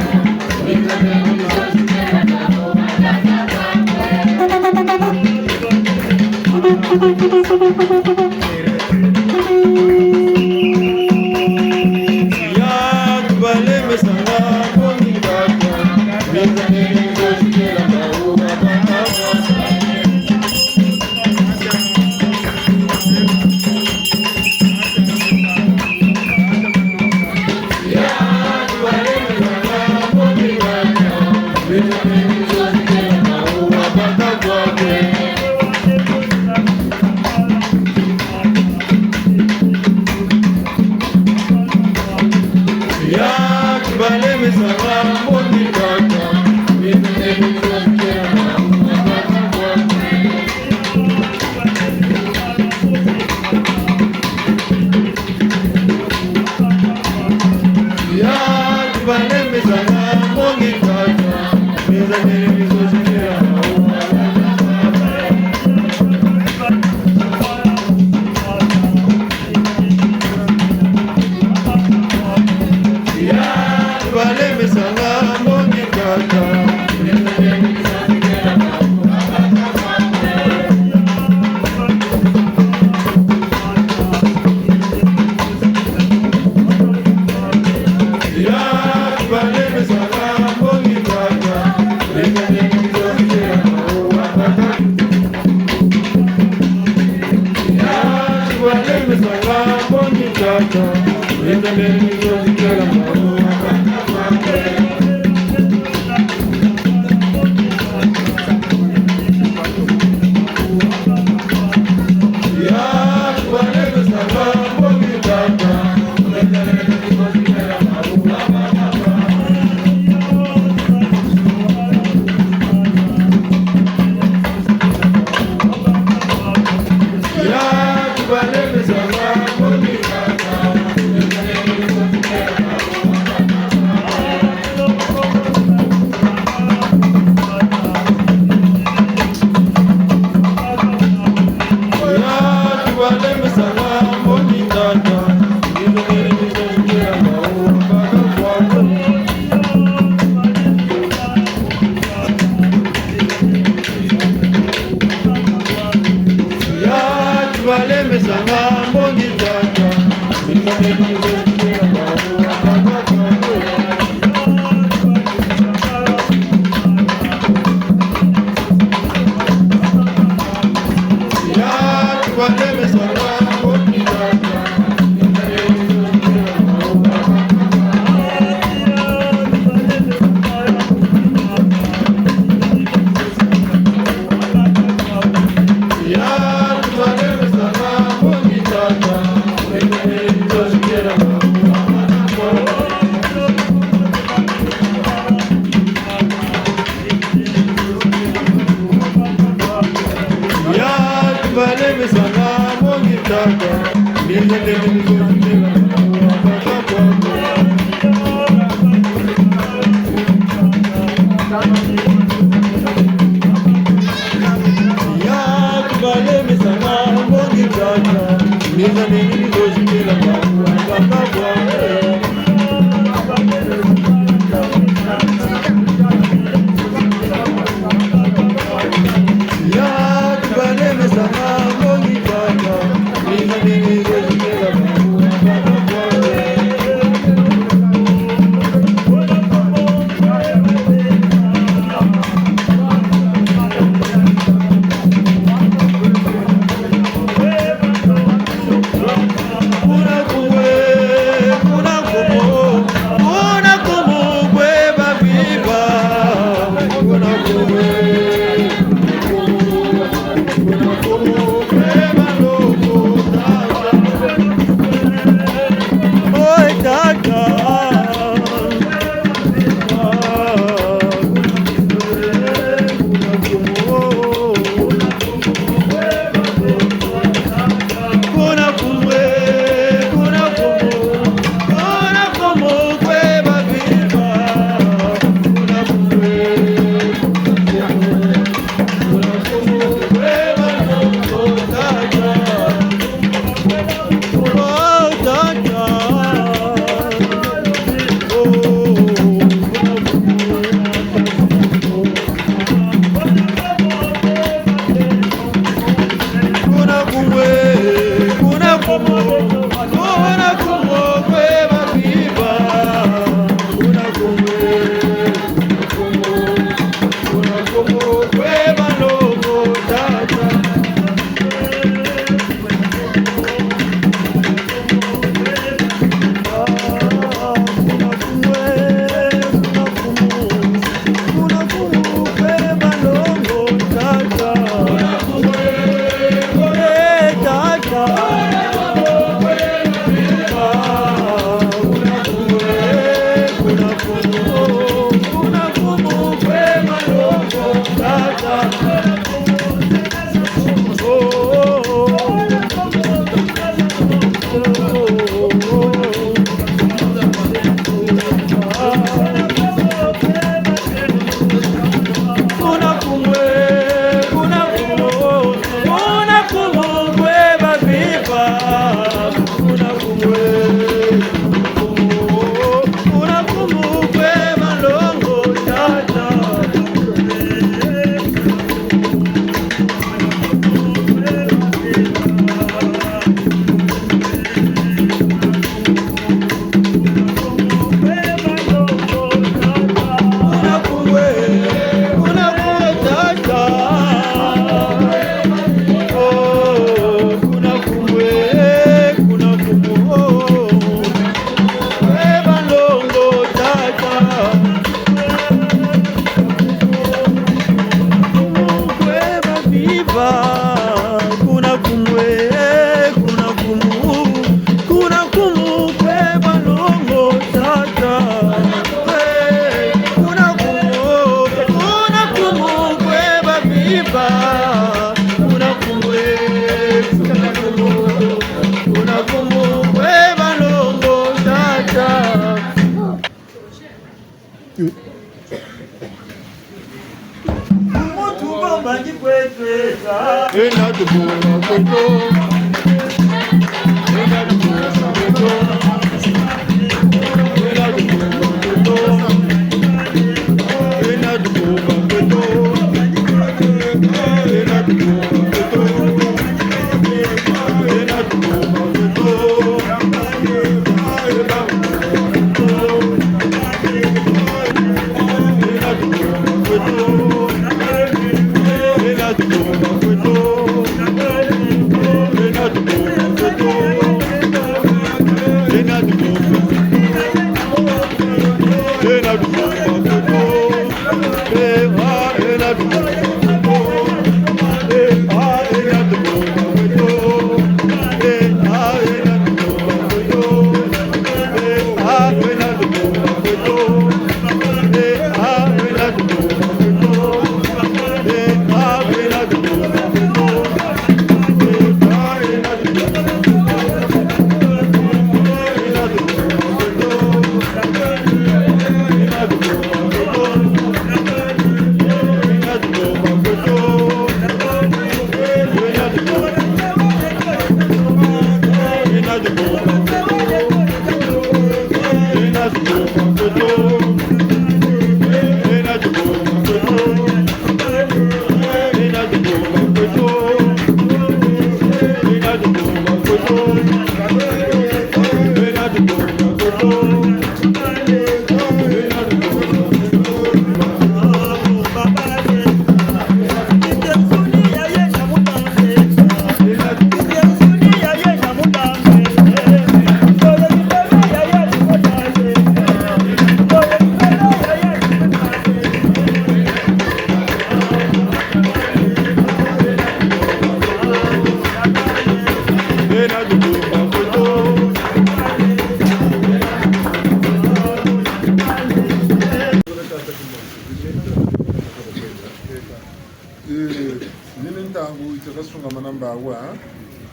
Eh, nini ntangu yi ta kasungamana mbawa,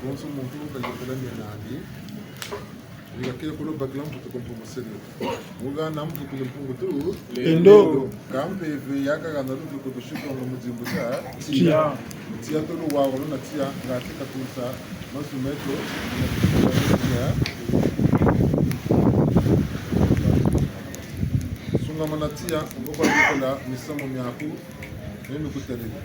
bonso muntu kayekela ni nandi. Ni kakele kolo bakila mvutu ku Mpungu Sele. Mu hana mvutu ku Mpungu tu. Lendo. Ka mpeve ya kahana luvutu ku sikongo mu dimbu tia. Tiya. Tiya tolo wa wolo na tiya, ngati katusa mazu meto. Sungamana tiya, mboko bikola misamu miaku, meno kutalele.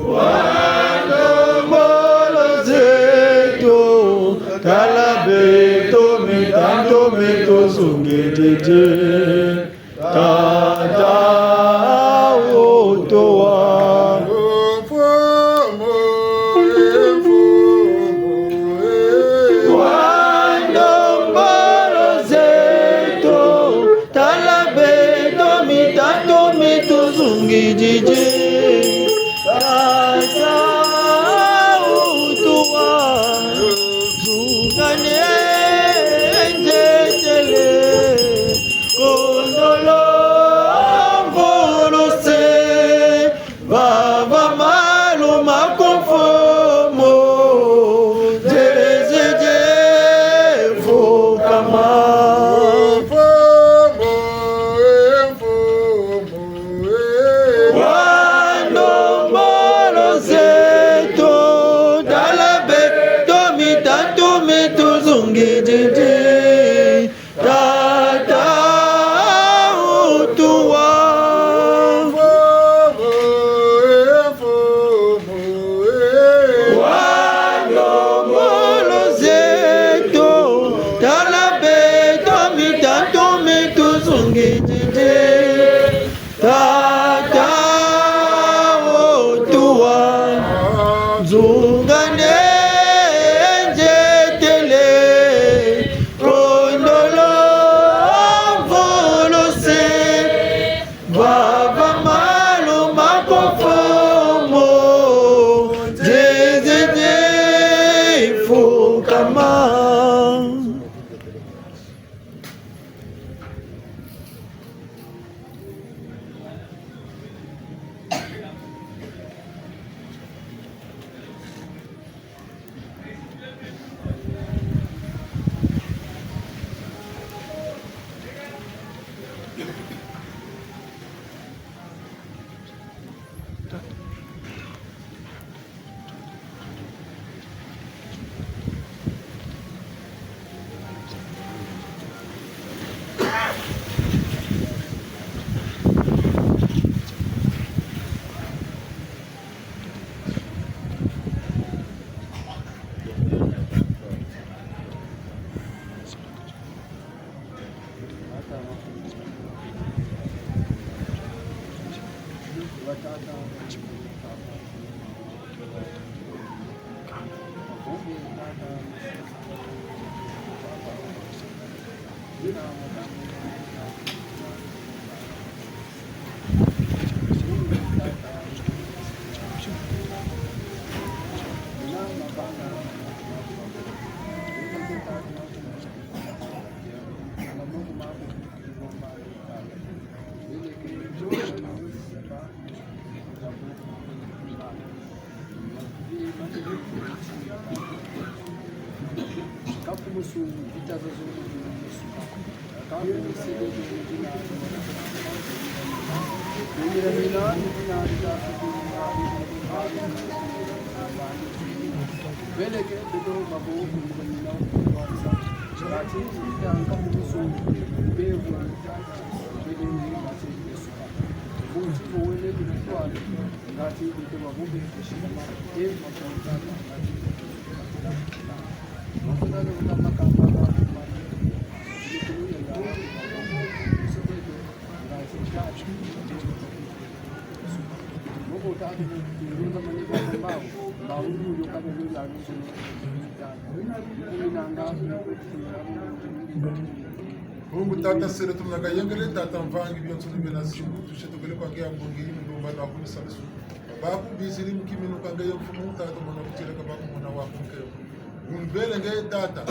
Wa ndombolo zeto, tala beto mitantu mieto zungididi. Tata wutuwa. Wa ndombolo zeto, tala beto mitantu mieto zungididi. Tata wutuwa, zungane nzetele, kondolo mvolo se, vava malu ma ku mfumu, nzelezeze vukama. Wa ndombolo zeto, tala beto mitantu mieto zungididi. Bungu tata sele tumunaka yengele, tata mvangi bionso ni bena simbu, tusetukele kwa nge ya mbongi, mulomba na kunisalisu. Baku biziri mu kiminu kwa nge ya mfumu, tata mwana kutieleka baku mwana waku nkembo. Umbele nge tata,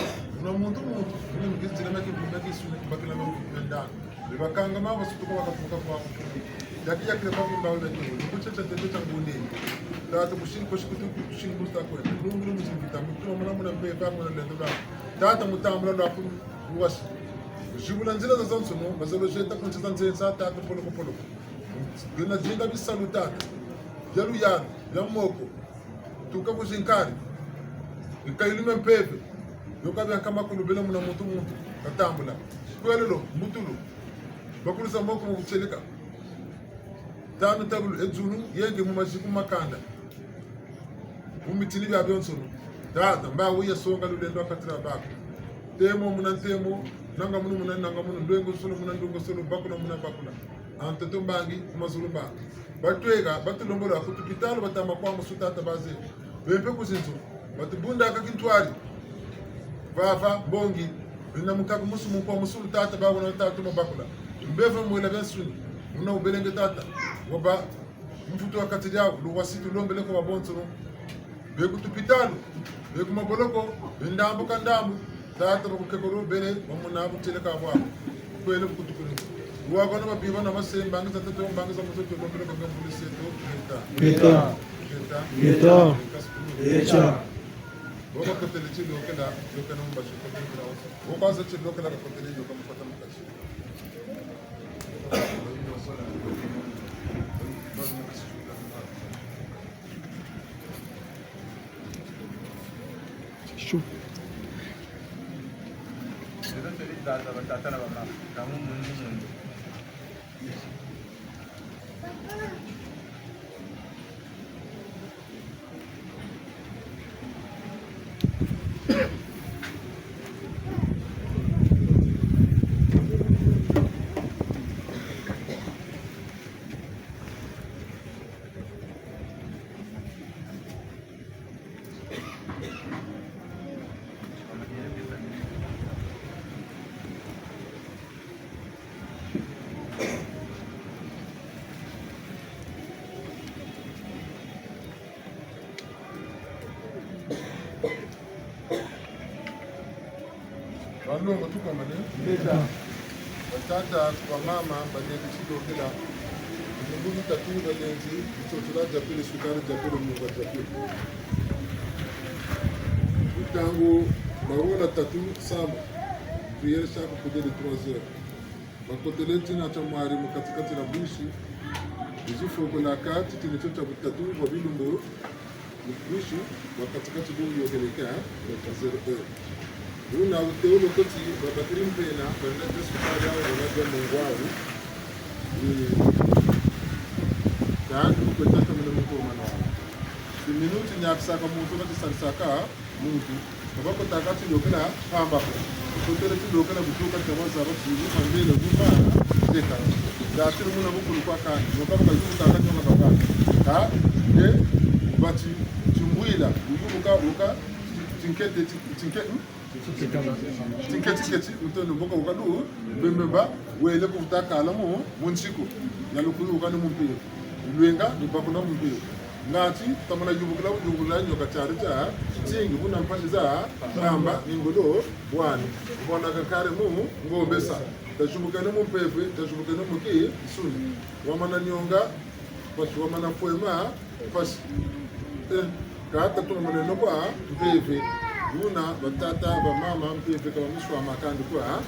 una muntu muntu, una mukizitila maki mvumba kisune, kubakila maki mvumba ndana. Bebakangama basutuka bakatuka kwa kufumu. Yaki yakile kwa kimba wele tu, nikuchecha tete cha ngunde. Tata kushini koshi kutu kushini kusta kwenda. Nungulu muzimvita, mutuma muna muna mpe, kwa muna lendo la. Tata mutambula lwa kunu, luwasi. Zibula nzila zazonsono, bazolo jeta ku nsi za nzenza, tata poloko poloko. Bina zinga bisalu tata. Bia luyalu, bia moko. Tuka ku zinkari. Bikayulu mia mpeve. Bioka bia nkama kulu bele muna muntu muntu. Katambula. Kwelelo, mbutulu. Bakulusa moko mu kutieleka. Tanu tabulu, e dzunu, yenge mu maziku makanda. Mu mitini bia bionsono. Tata, mba wiya songa lulendo a kati dia baku. Ntemo muna ntemo, nanga munu muna nanga munu, ndwengo solo muna ndwengo solo, bakula muna bakula. A ntoto mbangi, ku mazulu mbangi. Batweka, batulombola, ku tupitalu, batama kwa musu tata baze. Bempe ku zinzo, batubundaka kintwari. Vava, mbongi, bina mukaku musu munkwa musu tata, bawona tata mabakula. Mbeva mwela bia nsuni, muna ubelenge tata, waba mvutu wa kati diawu, luwasi tulombele kwa babonsono. Be ku tupitalu, be ku maboloko, be ndambu ka ndambu, tata bakukekolo bele, bamona butieleka bwaku. Kwele kutukuni. Luwa bana babiba na mase, mbangi za tata, mbangi za mutoto, lombele kwa mbulisi yeto, ngeta. Ngeta. Ngeta. Ngeta. Ngeta. Bo bakotele ti lokela, lokela mu basi kotele kila woso. Bo kwa za ti lokela bakotele, lokela mu kota mu kati. Chaud. Banlongo, tukomane. Ngeta. Batata, bamama, balenzi, tilokela. Mibulu tatu balenzi, ntsotsola diapele, sukari diapele, mungwa diapele. Ntangu bawona tatu samba, prière chaque côté de trois heures. Bakotele tina tia mwari mu kati-kati dia bwisi. Bizi fokolaka ti tini tio tia butatu bwa bilumbu. Bwisi bwa kati-kati bu buyokeleka, zéro heure. Buna buteolo koti babakiri mpena, banda Yesu kala, banda dia mungwawu. Ni, kandi bu kwetaka mene mukomana. Ti minuti niakisaka muntu, na tisalisaka muntu. Ka bakotaka ti yokela pamba ko. Kotele ti lokela butuka tia bazaba ti yuma mbele yuma zeka. Za tiri muna bukulu kwa kani. Yoka baka yuma kaka nyonga baka. Ka, e, bati, timbwila, yubuka, buka, tinkete, ti-, tinke-, hmm? Tinketi, tinketi, mutendo mboka wukadu, mbembe ba, wele ku vuta kala mu, mu nsiku. Ya lukulu wukani mu mpeve. Lwenga, lubakula mu mpeve. Ngati, tamana yubukila, yubukila nyoka tiari tia, tingi, buna mpasi za, kamba, ni ngolo, bwani. Bwana kakare mu, ngobesa. Tazubukene mu mpeve, tazubukene mu ki, nsuni. Wamana nyonga, mpasi wamana fwema, mpasi. Eh, ka tatumamaneno kwa mpeve. Buna batata, bamama, mpeve ka bamiswama kandi kwa.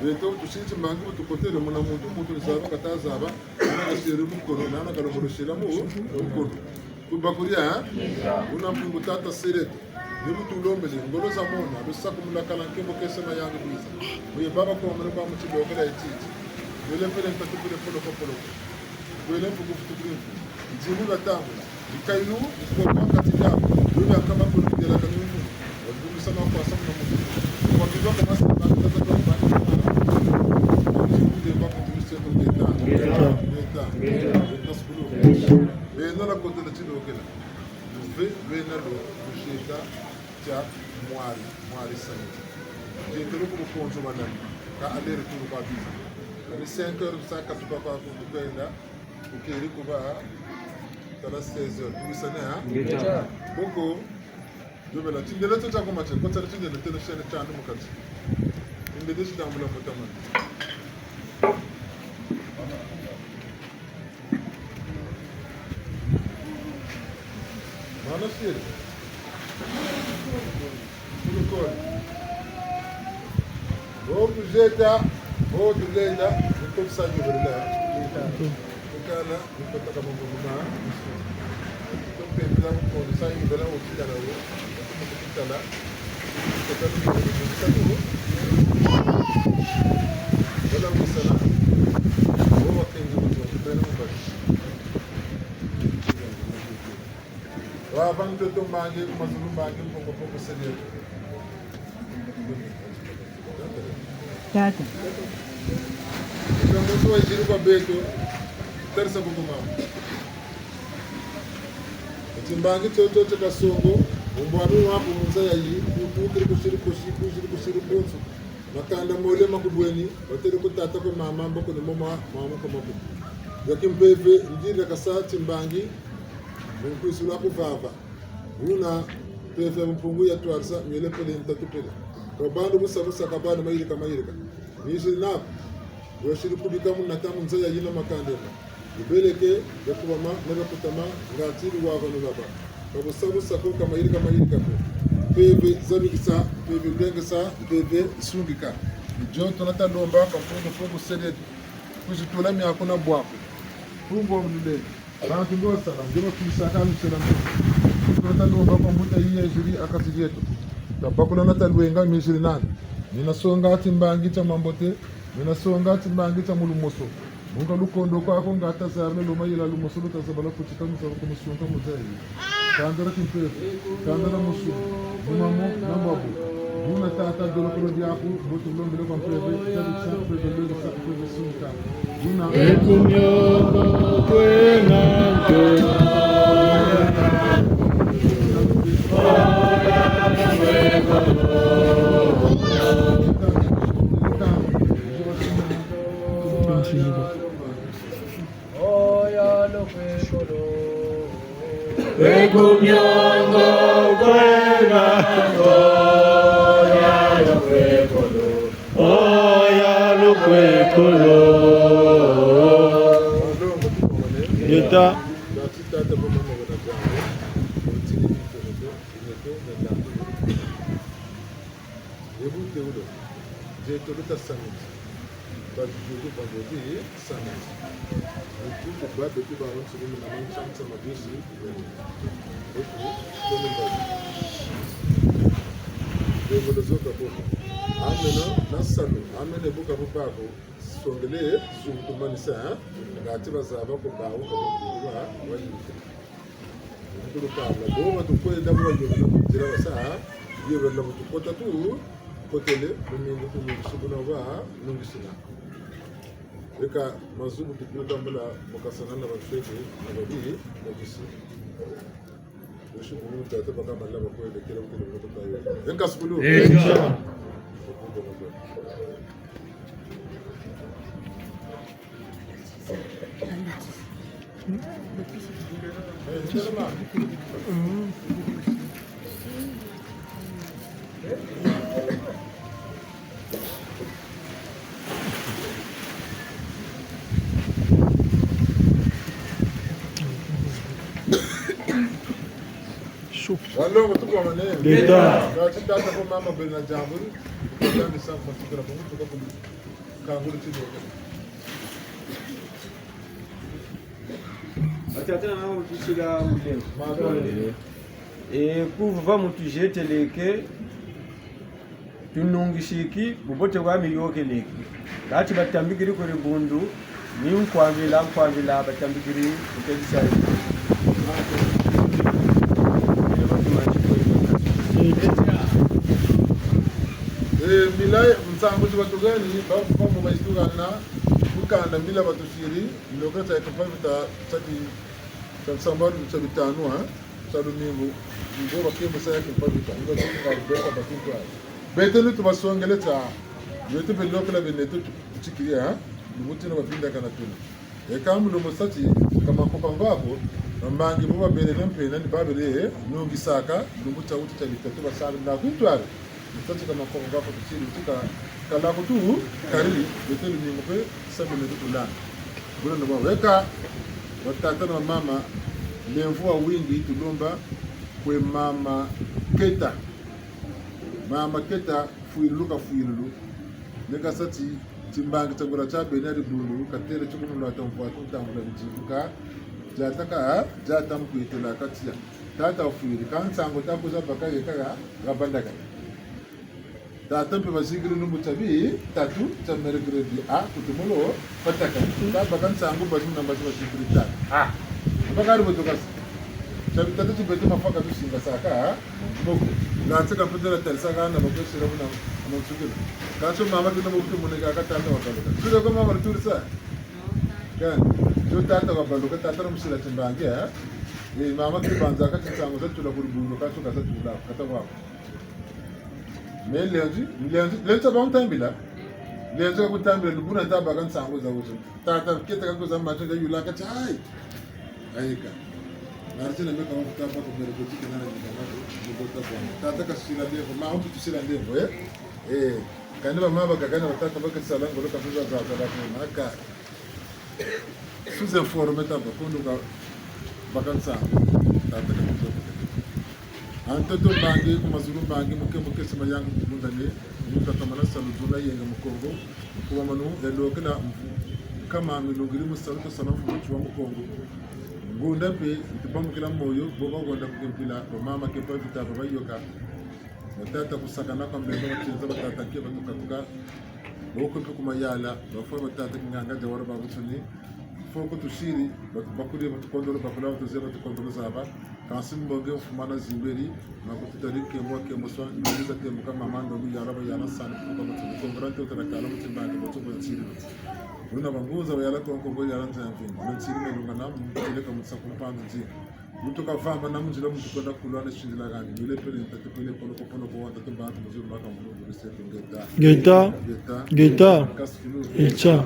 Beto, tusiri timbangi bu tukotele muna muntu, muntu nzaba, kata zaba, nana kasiri mu kono, nana kalombolosela mu kono. Tubakuria, eh? Buna Mpungu Tata Seleto. Ni bu tulombele, ngolo za mona, lusakumunu lwa kala nkembo kese mayangi biza. Muye baba kwa mwana kwa muti lokela etiti. Wele pele ntatu pele poloko poloko. Wele mfuku futukiri mfuku. Nzini batambula. Mikayulu, mikoko kati diabu. Wele akaba kulu kudela kani mfuku. Wabumisa makwasa muna mfuku. Kwa biba kwa masa kwa kwa kwa kwa. Nzini kwa kwa kwa kwa. Ngeta. Ngeta. Ngeta sukulu. Beno na kotela tilokela. Luve lwena lo, luzieta tia mwari, mwari sani. Zietelo ku bukonzo bwa nani, ka aller-retour kwa biza. Kani cinq heures, sa katuka kwa ku tukwenda, kukeri kuba, tala seize heures. Tuwisane, ha? Ngeta. Boko, yobela, tindele tio tia ku mate, kotele tindele tio na shene tiandi mu kati. Tindele titambula mbotamana. Mwana siri. Kulukoni. Bo kuzeta, bo tulenda, niko kusanyi berela. Kukala, niko taka mabuluma. Niko pepela mukoni, sanyi berela, okitala wo. Okitala. Wa bantu to mbangi, mazulu mbangi, mpongo mpongo seigneur. Tata. Muntu wayiziri kwa beto, tarisa bubu mama. Timbangi tio tio tia kasongo, umbwami waku mu nza yayi, kutukiri kusiri kusi, kusiri kusiri kunsu. Makanda mole makubweni, batele ku tata ku mama, mboko ni mama, mama ku makubweni. Ya kimpeve, ndiri kasa timbangi, mu nkwisu lwa ku vava. Buna, mpeve ya Mpungu yatwarisa, miele pele, ntatu pele. Ka bandu busa busa, ka bandu mayirika mayirika. Miziri naku, wesiri kubika mu nata mu nza yayi na makanda ma. Lubeleke, lwakubama, na lwakutama, ngati luwava lulaba. Ka busa busa ko, ka mayirika mayirika ko. Mpeve zabikisa, mpeve lwengesa, mpeve sungika. Ni dio tuna talomba, ka mpungu mpungu seletu. Kwizi tula miaku na bwaku. Mpungu wa mululele. Bantu ndo basala, ndo bakulisaka lusela ndo. Tuna talomba kwa mbuta yiye ziri ha kati dieto. Tabakula na talwenga miziri nani. Mina songa timbangi tia mambote. Mina songa timbangi tia mu lumoso. Bunga lukondo kwaku nga tazabila luma yila lumoso lutazabala kutika muzaba kumusunga muzeyi. Kandala kimpeve, kandala musu, mumamo na mbabu. Buna tata dolo kono diaku, mbutu lombele kwa mpeve, tabi sa mpeve, lwele sa mpeve sunga. Buna. Ekumyoko kwena nto. Oya lukwekolo. Ekumyongo kwena, oya lukwekolo. Oya lukwekolo. Yeta. Ye bu tewulo, dieto luta samedi. Ba dieto vendredi samedi. Ni kuku ba beto ba ronso ni mama nsansa mabisi. Beto, tole mbazi. Dieto luzoka boko. Amena, na salu, amena buka bubako. Songele, zungu manisa, hein? Ngati bazaba ko bawu, ka buku wa, wa yita. Nkulukala, bo batukwenda mu bayobela mu nzila basa, yobela mu tukota tu, Kotele, lumingu, lumingu, subuna ba, nungisina. Eka, mazubu tukuta mbula, mukasana na bafete, na babi, na bisi. Ushi kunu tata baka bala bakwele, kila mtu na mtu tayo. Enka sukulu. Enka. Walongo, tuko mane. Ngeta. Kati tata ko mama bena jambu. Kutambisa kwa tukira kwa tuka kwa kanguru tibo. Batata na mama, mutusila mulemvo. E, kuva mutuzeteleke, tunungisiki, bubote bwami yokeleke. Kati batambikiri kuri bundu, ni nkwambila, nkwambila, batambikiri kutelisa. E, mbila, nsangu zi batugani, ba, ba, ba, ba, itukana, mukanda, mbila batusiri, Ndoka tia kimpa vita tia ki, tia nsambanu tia bitanu, ha? Tia lumingu, ngo bakembo sa ya kimpa vita, ngo bakembo sa ya kimpa vita. Beto ni tubasongele tia, beto belokela bene tu, tutikiri, ha? Lumbu tina babindakana tuna. Eka mu lumbu sa ti, ka makopa ngwako, bambangi bo babele na mpena ni babele, eh, nungisaka, lumbu tia wuti tia bitatu basala na kuntwari. Nsa ti ka makopa ngwako tusiri, ti ka, kala kutu, kari, beto lumingu mpe, sabe ne tutulana. Buna na baweka, batata na bamama, lemvo wa wingi tulomba kwe mama Keta. Mama Keta, fwilulu kafwilulu. Neka sa ti, timbangi tia ngula tia bena dibundu, katele tio ku mulwata mvwatu ntangula bidibuka, diataka, diata mu kwitela katia. Tata wafwiri, ka nsangu ta kwiza baka yeka ha, ha bandaka. Tata mpe bazingiri lumbu tia bitatu, tia mercredi, a, ku tumolo, bataka. Tabaka nsangu bazi na bazi bazingiri tata. A, bakari botoka sa. Tia bitatu ti beto mafwa ka tusingasaka, a, moko. Nganzi ka mpetela talisaka na bakosira muna, muna nsukila. Kansi mama kina moko kimoneka ka tata wabaluka. Sule ko mama luturisa. Kani, tio tata wabaluka, tata na musila timbangi, a. E, mama kibanza ka tinsangu za tula kuri bundu, kansi ka za tula, kata wako. Me lundi, lundi, lundi tia ba ntambila. Lundi ka kuntambila, ni buna tabaka nsangu za wuti. Tata Keta ka kwiza mati ka yula kati, ai. Ayika. Nari tina me ka wuta ba ku mere ko tika nara ni ka na ko, ni bota kwa. Tata kasila ndemvo, ma wutu tusila ndemvo, eh? Eh, kani bamama bakaka na batata bakasala ngolo ka fuza za za la ko, maka. Sous-informé taba, kondo ka baka nsangu, tata ka nsangu. A ntoto mbangi, ku mazulu mbangi, muke muke sima yangu kubundane, mutata mana salu duna yenga Mukongo, kuwa manu, yalokela mvu, kama milungiri musalu to sala mvu wa Mukongo. Ngunda mpe, ntubamukila moyo, bo bawonda ku kimpila, bamama ke pa vita, babayoka. Batata kusakana kwa mbemba, batinza batata ke batukatuka. Boko mpe ku mayala, bafwa batata kinganga dia wara babutsuni. Foko tusiri, batu bakuri, batukondolo, bakula, batuze, batukondolo zaba. Kansi mbonge mfumana zimberi, makututari kembo, kembo swa, ndomi za kembo ka mama, ndomi yala, bayala sani, kuka batu, kongora, nte utara kala, mutimbangi, batu, batu, nsiri, batu. Luna bangunza, bayala, konko, bayala, nzamvi. Nsiri, melunga, na, mutele, ka mutsa, kumpandu, nzi. Mutu kavamba na mu nzila, mutu kwenda kulwana sindila kani. Mile pele ntatu pele polo ko polo ko wa ntatu bantu muzulu maka mvulu mvulu setu ngeta. Ngeta. Ngeta. Ngeta. Kaskulu. Echa.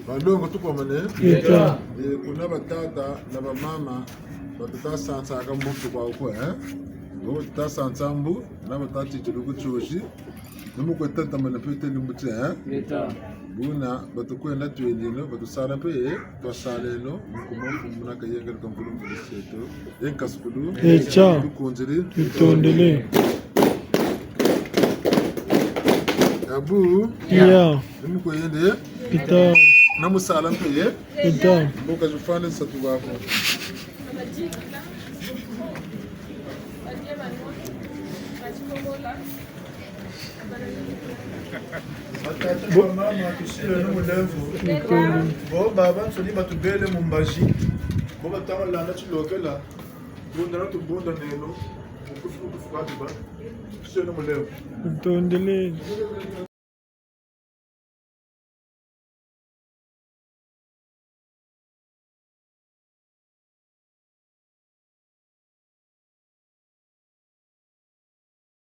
Balongo tukomane. Ngeta. Eh, kuna batata na bamama, batuta sansaka mbutu kwa uko, eh? Bo tuta sansa mbu, na batati tuluku tsozi. Ni mu kwe tatamana mpe te ni mbuti, eh? Ngeta. Buna, batukwenda twendeno, batusala mpe, eh? Twasaleno, mu kuma mfumu na kayengele ka mvulu mvulu setu. Enkasukulu. Echa. Tukunziri. Tutondele. Abu. Ya. Ni mu kwe yende. Pita. Na musala mpe ye. Pita. Mboka zufane nsatu bako. Batata, bamama, tusileno mulemvo. Bo babansoni batubele mu mbazi, bo batanga landa tilokela, bundana tubundaneno, mu kufi, mu kufi kwa tuba, tusileno mulemvo. Tutondele.